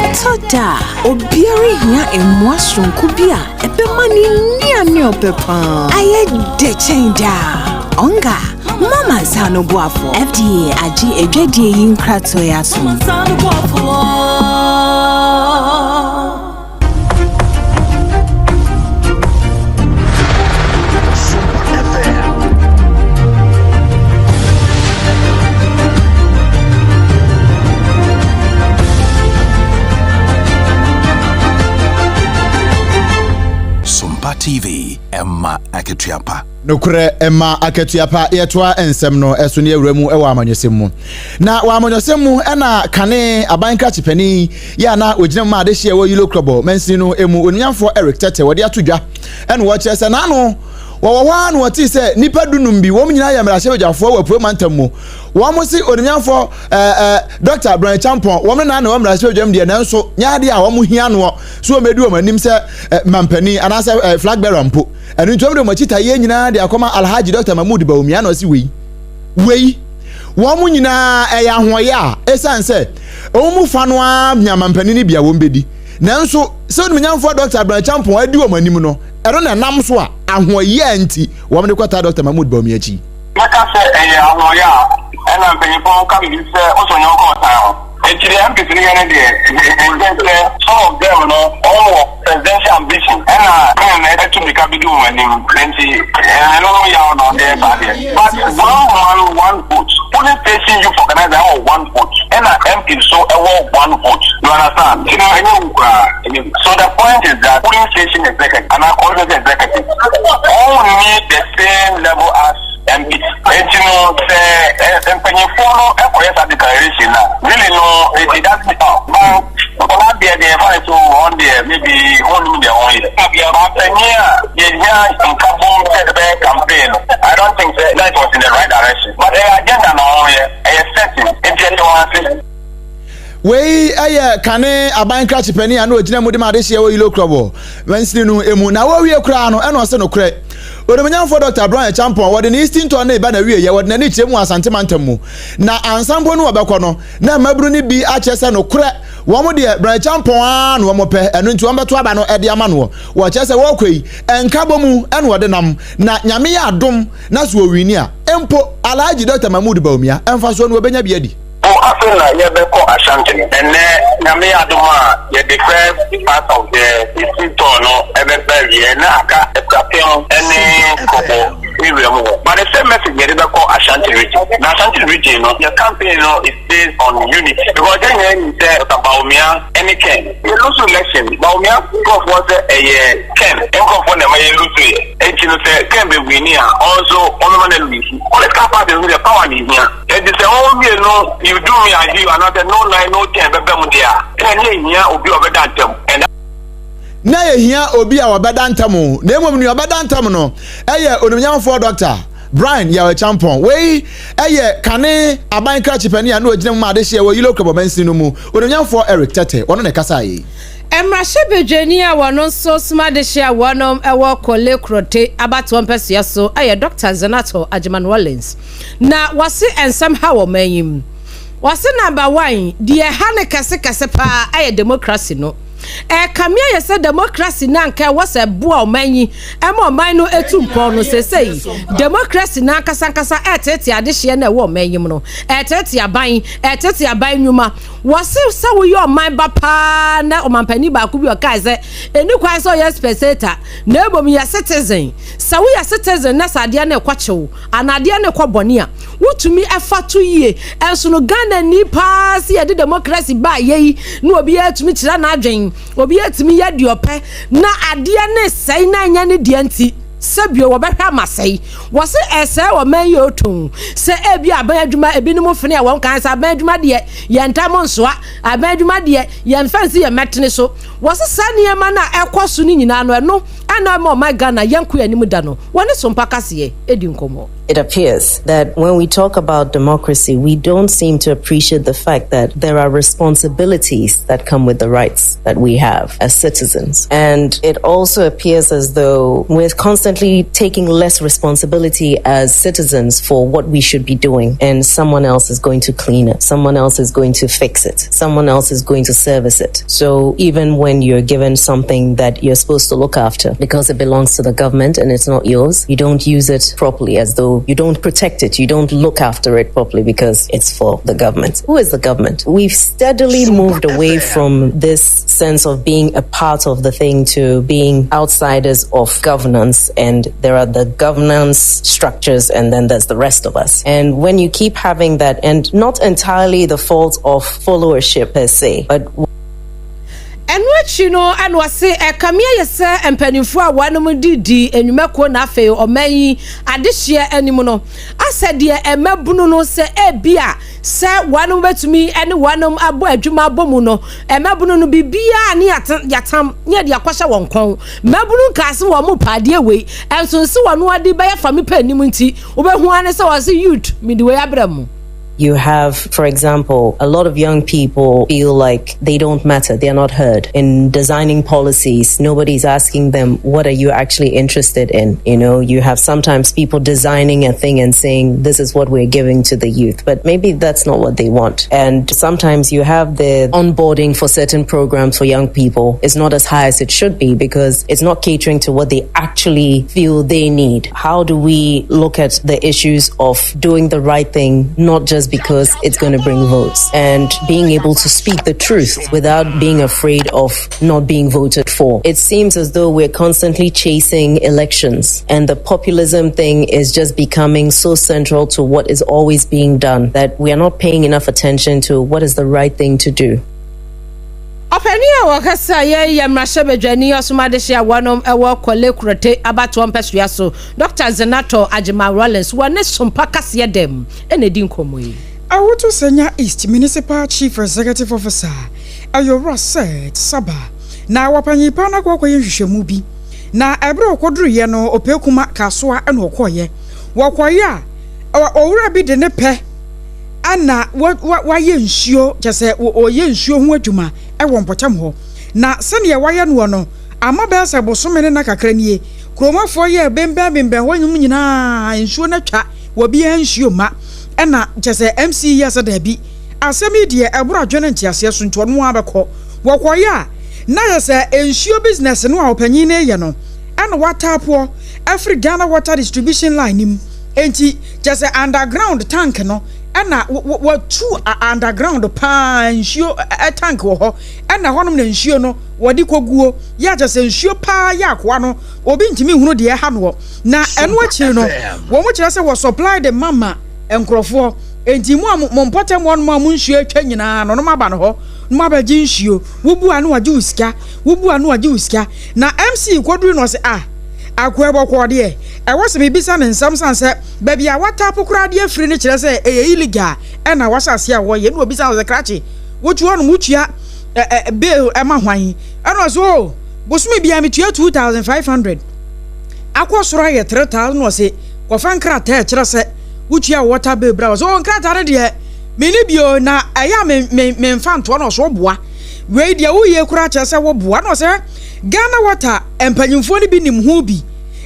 Ɛtɔ da a, obiara hia mmoa soronko bi a ɛbɛma ne nnuane a ɔpɛ paa ayɛ dɛ kyɛn daa. Ɔnga, mama nsa ano boafo. FDA agye adwadie yi nkratoɔ yi atom. Sompa TV, ɛma akatua pa. Nokorɛ ɛma akatua pa. Yɛtoa nsɛm no so ne awura mu wɔ amanyɔsɛm mu. Na wɔ amanyɔsɛm mu ɛna kane aban krakye panin yɛ a na ɔgyina mu ma adehyeɛ wɔ Yilo Krɔbɔ mansini no mu onimnyamfoɔ Eric Tete wɔde ato dwa ɛna wɔkyerɛ sɛ n'ano wɔwɔ hɔ ara na wɔtee sɛ nnipa dunum bi wɔn nyinaa yɛ mmarahyɛbadwafoɔ wɔ Apuei mantam mu wɔn se onimnyamfoɔ ɛɛ ɛɛ Dr. Brian Champon wɔn ne na na wɔ mmarahyɛbadwam deɛ nanso nyɛ adeɛ a wɔn hia noɔ so wɔn bɛdi wɔn anim sɛ mampanin anaasɛ flag bearer mpo ɛno nti wɔn de wɔn akyitaeɛ nyinaa de akɔma Alhaji Dr. Mahmood Bawumia na ɔsi wei wei wɔn nyinaa ɛyɛ ahoɔyɛ a ɛsiane sɛ wɔn mu fa no ara nya mampanin no bi a wɔn bɛdi nanso sɛ onimnyamfoɔ Dr. Abraham Acheampong adi wɔn anim no ɛno na ɛnam so a ahoɔyɛ nti wɔn de kɔtaa Dr. Mahmood Bawumia akyi. Mɛka sɛ ɛyɛ ahoɔyɛ a. Ɛna mpanyinfoɔ ka biribi sɛ wosɔ nyɔnko ɔtan ho. Enti deɛ MPs no yɛ no deɛ ɛnsɛ sɛ some of them no wɔn wɔ presidential ambition ɛna Ken na ɛtu mirika bi di wɔn anim nti ɛno ho yaw na ɔde yɛ saa deɛ. But one man one vote polling station youth organizer ɛwɔ one vote ɛna MP nso ɛwɔ one vote you understand nti no ɛnyɛ hu koraa ɛnyɛ hu. So the point is that polling station executive anaa constituency executive wɔn nni the same level as MP. Enti no sɛ mpanyinfoɔ no kɔyɛ saa declaration no a, really no it doesn't help. But nkwadaa deɛ deɛ yɛfa no sɛ wɔn deɛ maybe wɔn nim deɛ wɔn yɛ. But panyin a yɛhia nkabom sɛ yɛde bɛyɛ campaign no, I don't think sɛ that was in the right direction. But ɛyɛ agenda na wɔn yɛ, ɛyɛ setting, enti ɛhyɛ wɔn ase. Wei yɛ kane aban krakye panin a na ɔgyina mu de ma adehyeɛ wɔ Yilo Krɔbɔ mansini no mu. Na wɔwie koraa no, ɛna ɔse nokorɛ. Onimuonyamfoɔ Dɔkta Brown Acheampong, wɔde ne Eastern Tour no reba n'awieɛ, wɔde n'ani kyerɛ mu wɔ Asante mantam mu. Na ansa mpo no wɔbɛkɔ no, na mmabunu no bi akyerɛ sɛ nokorɛ, wɔn deɛ Brown Acheampong ara na wɔn pɛ, ɛno nti wɔbɛto aba no de ama noɔ. Wɔkyerɛ sɛ wɔrekɔ yi, nkabɔ mu na wɔde nam, na Nyame yɛ adom na sɛ wɔwini a, mpo Alhaji Dɔkta Mahmood Bawumia, mfasoɔ no wɔbɛnya bi adi. O afei na yɛbɛkɔ Ashanti no. Ɛnnɛ Nyame yɛ adom a yɛde first part of the Eastern tour no ɛbɛba awieɛ na aka Akuapem ne Krobo area mu hɔ. But the same message na yɛde bɛkɔ Ashanti region. Na Ashanti region no yɛ campaign no is based on unity because yɛn nyinaa nim sɛ Doctor Bawumia ne Ken yɛ lose election. Bawumia nkurɔfoɔ sɛ ɛyɛ Ken nkurɔfoɔ na ɛma yɛ lose yɛ. Enti no sɛ Ken bɛ winni a ɔno nso wɔbɛma no alose. Political party nso deɛ power na ehia. Enti sɛ wɔn mmienu you do me I do you anaasɛ no nine no ten bɛba mu deɛ a, ɛna na ehia obi a ɔbɛda ntam. And. Na ehia obi a ɔbɛda ntam o, na mmom nea ɔbɛda ntam no yɛ onimnyamfoɔ Dɔkta Brian Yaw Acheampong. Wei yɛ kane aban krakye panin a na ɔgyina mu ma adehyeɛ wɔ Yilo Krobo mansini no mu, onimnyamfoɔ Eric Tetteh, ɔno na ɛkasaeɛ yi. Mmarahyɛbadwani a wɔno nso soma adehyeɛ a wɔnom wɔ Korle Krote abatoɔ mpɛsoa so yɛ Dɔkta Zanetor Agyeman Rawlings. Na wɔse nsɛm ha wɔ ɔman yi mu. Wɔse number one, deɛ ɛha no kɛse kɛse paa ɛyɛ democracy no. Ɛkame ayɛ sɛ democracy no anka ɛwɔ sɛ ɛboa ɔman yi ɛma ɔman no ɛtu mpɔn no, seesei democracy no ankasa ankasa ɛreteetee adehyeɛ no a ɛwɔ ɔman yi mu no, ɛreteetee aban, ɛreteetee aban nnwuma. Wɔse sɛ woyɛ ɔman ba paa na ɔmanpanin baako bi ɔkae sɛ ɛni kwan sɛ ɔyɛ spectator na mmom yɛ citizen. Sɛ woyɛ citizen na sɛ adeɛ no rekɔ kyew anaa adeɛ no rekɔ bɔne a, wotumi fa to yie. Ɛnso no Ghanani paa sɛ yɛde democracy baeɛ yi na obiara tumi kyerɛ n'adwen, obiara tumi yɛ deɛ ɔpɛ na adeɛ no resɛe na ɛnyɛ ne deɛ nti sɛbio wɔbɛhwɛ ama sɛe. Wɔse ɛsɛe ɔman yi oton sɛ ebi aban adwuma ebinom fene a wɔn kan sɛ aban adwuma deɛ yɛn ntam nsoa, aban adwuma deɛ yɛn mfa nsi yɛn mmɛtene so. Wɔse saa nneɛma no a ɛkɔ so no nyinaa no ɛno ɛna ɛma ɔman Ghana yɛnko yɛn anim da no. Wɔne Sompa Kaseɛ di nkɔmmɔ. It appears that when we talk about democracy, we don't seem to appreciate the fact that there are responsibilities that come with the rights that we have as citizens. And it also appears as though we're constantly taking less responsibility as citizens for what we should be doing. And someone else is going to clean it, someone else is going to fix it, someone else is going to service it. So even when you're given something that you're supposed to look after because it belongs to the government and it's not yours, you don't use it properly as though you don't protect it, you don't look after it properly because it's for the government. Who is the government? We've steadily moved away from this sense of being a part of the thing to being outsiders of governance, and there are the governance structures, and then there's the rest of us. And when you keep having that, and not entirely the fault of followership per se, but Ɛno akyi no, ɛna ɔse ɛkame ayɛ sɛ mpanimfoɔ a wɔnom de di nnwumakuo na afei ɔman yi adehyeɛ anim no asɛ deɛ mmabunu no sɛ ebia sɛ wɔnom bɛtumi ne wɔnom abɔ adwuma abɔ mu no mmabunu no biribiara ne yɛatam ne yɛde akɔhyɛ wɔn kɔn mmabunu nkaa se wɔn pɛ adeɛ wei ɛnso nse wɔn ade bɛyɛ fa me pɛ anim nti wobɛhu ara ne sɛ wɔse youth mede wei abrɛ mo. You have, for example, a lot of young people feel like they don't matter, they are not heard. In designing policies, nobody's asking them, what are you actually interested in? You know, you have sometimes people designing a thing and saying, this is what we're giving to the youth, but maybe that's not what they want. And sometimes you have the onboarding for certain programs for young people is not as high as it should be because it's not catering to what they actually feel they need. How do we look at the issues of doing the right thing, not just because it's going to bring votes, and being able to speak the truth without being afraid of not being voted for? It seems as though we're constantly chasing elections, and the populism thing is just becoming so central to what is always being done that we are not paying enough attention to what is the right thing to do. Ɔpanin a ɔkasa yɛ yɛ mmarahyɛbadwani ɔsom adehye a wɔnom wɔ Korle Klottey abatoɔ mpɛsoa so, Dɔkta Zanetor Agyemang Rawlings wɔ ne Sompa kaseɛ dɛm na ɛdi nkɔmmɔ yi. Awutu Senya East Municipal Chief Executive Officer yɛ Owura Seth Saba na wɔpanyin paa no akɔ akɔyɛ nhwehwɛmu bi na ɛberɛ a ɔkɔduruiɛ no Ɔpɛɛkuma Kasoa na ɔkɔeɛ. Wɔkɔeɛ a owura bi de ne pɛ na wayɛ nsuo, kyerɛ sɛ ɔyɛ nsuo ho adwuma wɔ mpɔtam hɔ. Na sɛdeɛ wayɛ noɔ no, ama bɛyɛ sɛ bosome ne nna kakra nie, kuromafoɔ yɛɛ bembɛn bembɛn hɔ nom nyinaa, nsuo no atwa, obiara nsuo mma. Ɛna kyerɛ sɛ MC yi yɛɛ sɛ daabi, asɛm yi deɛ ɛboro adwene ne nteaseɛ so nti ɔno ara bɛkɔ. Wɔkɔeɛ a, na ayɛ sɛ nsuo business no a ɔpanyin no reyɛ no, ɛna wataapoɔ afiri Ghana Water Distribution line no mu. Enti kyerɛ sɛ underground tank no ɛna wɔtu underground paa nsuo tank wɔ hɔ ɛna hɔnom na nsuo no wɔde kɔguo yɛ kyerɛ sɛ nsuo paa yɛ akoa no obi ntumi nhunu deɛ ɛha noɔ na ɛno akyiri no wɔn kyerɛ sɛ wɔ supply de ma ma nkurɔfoɔ enti mo a mo mpɔtam hɔnom a mo nsuo atwa nyinaa no no aba no hɔ no abɛgye nsuo wobu a no wagye wo sika wobu a no wagye wo sika na MC kɔduru no ɔsɛ ah Akoa bɔkɔɔ deɛ, ɛwɔ sɛ mebisa no nsɛm sane sɛ baabi a watapo koraa de afiri no kyerɛ sɛ ɛyɛ illegal ɛna wahyɛ aseɛ a wɔyɛ. Ɛna ɔbisa no sɛ krakye wotu hɔnom wotua bill ɛma hwan? Ɛna ɔsɛ oh bosome biara metua 2500 akɔ soro ayɛ 3000 na ɔse kɔfa nkrataa ɛkyerɛ sɛ wotua water bill bra. Ɔsɛ oh nkrataa no deɛ menni bio na ɛyɛ a memfa ntoɔ. Na ɔsɛ ɔboa wei deɛ woyɛ koraa kyerɛ sɛ woboa. Na ɔsɛ Ghana Water mpanyimfoɔ no bi nim ho bi,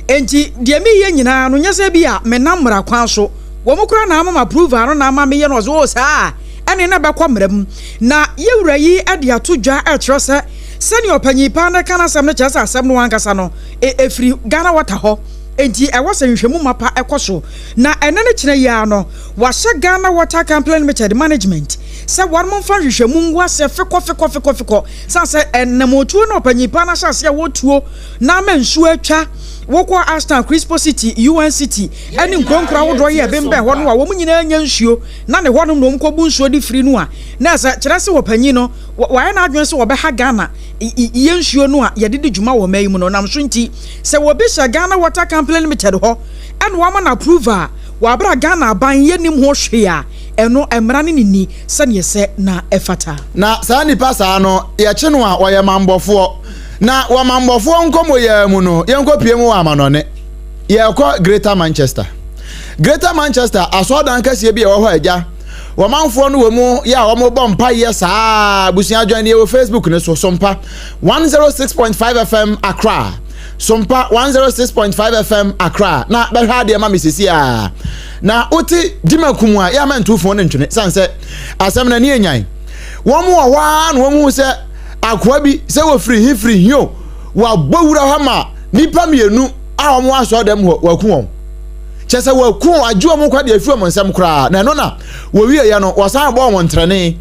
enti deɛ mereyɛ nyinaa no nyɛ sɛ bi a menam mmara kwan so. Wɔn koraa na ama m'approval no na ama meyɛ no. Ɔse oh saa a, ɛne na ɛbɛkɔ mmara mu. Na yɛwura yi de ato dwa rekyerɛ sɛ sɛdeɛ ɔpanyin paa no reka n'asɛm no kyerɛ sɛ asɛm no ankasa no ɛfiri Ghana Water hɔ, enti ɛwɔ sɛ nhwehwɛmu mapa kɔ so. Na ɛnnɛ ne kyena yi ara no wɔahyɛ Ghana Water Company Limited management sɛ wɔn mfa nhwehwɛmu ngu aseɛ fekɔ fekɔ fekɔ fekɔ Sane sɛ anammɔntuo na ɔpanyin pa no ahyɛ aseɛ a wɔtuo na ama nsuo atwa. Wokɔ Ashtown, Crispo City, UN City, ne nkuro nkuro ahodoɔ yi a ɛbembɛn hɔ no a wɔn nyinaa nya nsuo na ne hɔnom na wɔkɔbu nsuo de firi no a, na ɛsɛ kyerɛ sɛ ɔpanyin no wayɛ n'adwene sɛ ɔbɛha Ghana yɛ nsuo no a yɛde di dwuma wɔ ɔman yi mu no. Nam so nti sɛ obi hyɛ Ghana Water Company Limited hɔ na wɔama no approval a, wɔ aberɛ a Ghana aban yɛnnim ho hwee a, ɛno mmara ne ne nni. sɛdeɛ ɛsɛ na ɛfata. Na saa nipa saa no, yɛkye no a, ɔyɛ mammɔfoɔ. Na wɔ mammɔfoɔ nkɔmmɔ yi ara mu no, yɛnkɔpue mu wɔ amanɔne. Yɛrekɔ Greater Manchester. Greater Manchester, asɔredan kɛseɛ bi a ɛwɔ hɔ a agya, wɔmanfoɔ no wɔ mu yɛ a wɔbɔ mpaeɛ saa. Abusua join yɛ wɔ Facebook no so, Sompa 106.5 FM Accra. Sompa 106.5 FM Accra. Na bɛhwɛ adeɛ ma me sisi a. Na wote dima kum a, yɛ ama ntu fon no ntwene sane sɛ asɛm no ani enyan. Wɔn wɔ hɔ ara na wɔn hu sɛ akoa bi sɛ wɔfiri he firi he o, wɔabɔ wura hɔ ma nnipa mmienu a wɔn wɔ asɔre dɛm hɔ wɔaku wɔn. Kyɛ sɛ wɔaku wɔn, agye wɔn nkwa de afi wɔn nsam koraa. Na ɛno na wɔwieɛ no, wɔsan bɔɔ wɔn ntrɛne.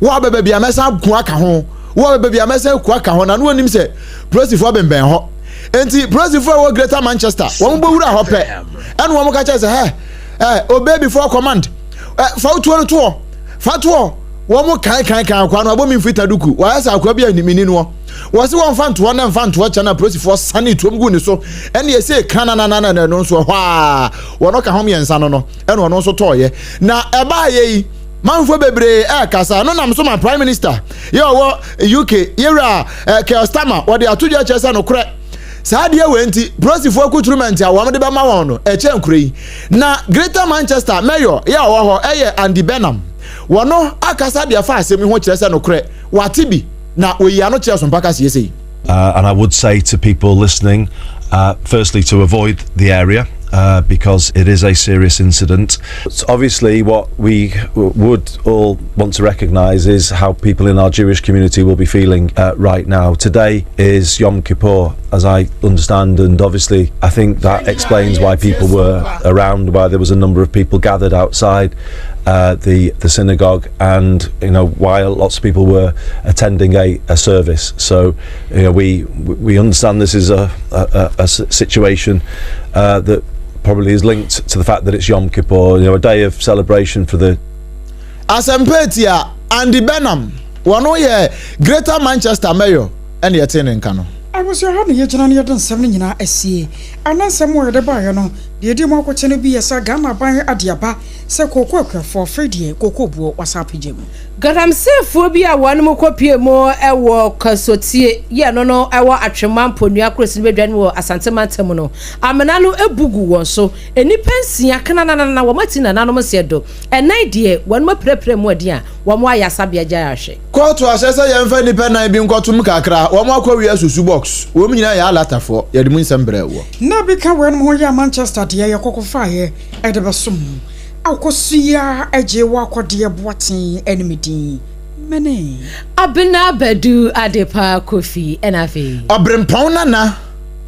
Wɔabɛ baabi a mɛsan ku aka ho, wɔabɛ baabi a mɛsan ku aka ho, na no wɔnim sɛ polisifoɔ bembɛn hɔ. Enti polisifoɔ a ɛwɔ Greater Manchester, wɔn bɔ wura hɔ pɛ, ɛna wɔn ka kyerɛ sɛ hɛ ɛ obey before command ɛ fa wotuo no toɔ fa toɔ wɔn kan kan kan akoa no abɔ mi mfiri taduku wɔayɛ sɛ akoa bi a nimini noɔ wɔsi wɔn fa ntoɔ na nfa ntoɔ kyɛ na polisifoɔ sane tuom gu ne so ɛna ɛsɛ kan na na na na ɛno nso ɛhɔ a wɔn ka ho mmiɛnsa no no ɛna ɔno nso tɔɔyɛ na ɛbaa yɛ yi manfoɔ bebree ɛrekasa ɛno nam so ma prime minister yɛ ɔwɔ UK yɛwura ɛ Keir Starmer wɔde ato dwa kyerɛ sɛ nokorɛ. Saa adeɛ wei nti, polisifoɔ akuturumɛnti a wɔde bɛma wɔn no, ɛkyɛn kuro yi. Na Greater Manchester Mayor yɛ a ɔwɔ hɔ yɛ Andy Burnham. Wɔno akasa de afa asɛm yi ho kyerɛ sɛ nokorɛ, wate bi, na ɔyii ano kyerɛɛ Sompa kaseɛ sei. Uh, and I would say to people listening, uh, firstly, to avoid the area. Uh, because it is a serious incident. So obviously, what we would all want to recognise is how people in our Jewish community will be feeling uh, right now. Today is Yom Kippur, as I understand, and obviously, I think that explains why people were around, why there was a number of people gathered outside uh, the the synagogue, and you know why lots of people were attending a, a service. So you know we we understand this is a a, a situation uh, that probably is linked to the fact that it's Yom Kippur, you know, a day of celebration for the. Asɛmpa etia Andy Burnham, wɔno yɛ Greater Manchester Mayor ɛna yɛtee ne nka no. Abusua ha na yɛgyina na yɛde nsɛm no nyinaa asie. Ɛnnɛ nsɛm a yɛde baeɛ no, deɛ ɛdi mu akokyɛ no bi yɛ sɛ Ghana aban ade aba sɛ kooko akuafoɔ afei deɛ kooko boɔ wasan apagya mu. Galamseyfoɔ bi a wɔn kɔpue mu wɔ Kasotie yɛ no no wɔ Atwema Mponua Kurasi no badwa no mu wɔ Asante mantam no, amena no bu gu wɔn so. Nnipa nsia kenananana wɔn ati nananom nseɛ do. Ɛnan deɛ wɔn apirapira mu ɛden a wɔn ayɛ asabea gyae ahwɛ. Kɔɔto ahyɛ sɛ yɛmfa nnipa nnan bi nkɔtom kakra, wɔn akɔwia susu box, wɔn nyinaa yɛ alatafoɔ, yɛde mu nsɛm brɛɛ woɔ. Nna bi ka weinom ho yɛ a Manchester deɛ yɛkɔkɔfaeɛ de bɛsom mo. Awokɔso yi ara gyee wo akɔdeɛ Boateng ne me din menee. Abena Badu Adepa Kofi ɛna afei. Ɔbrempɔn Nana.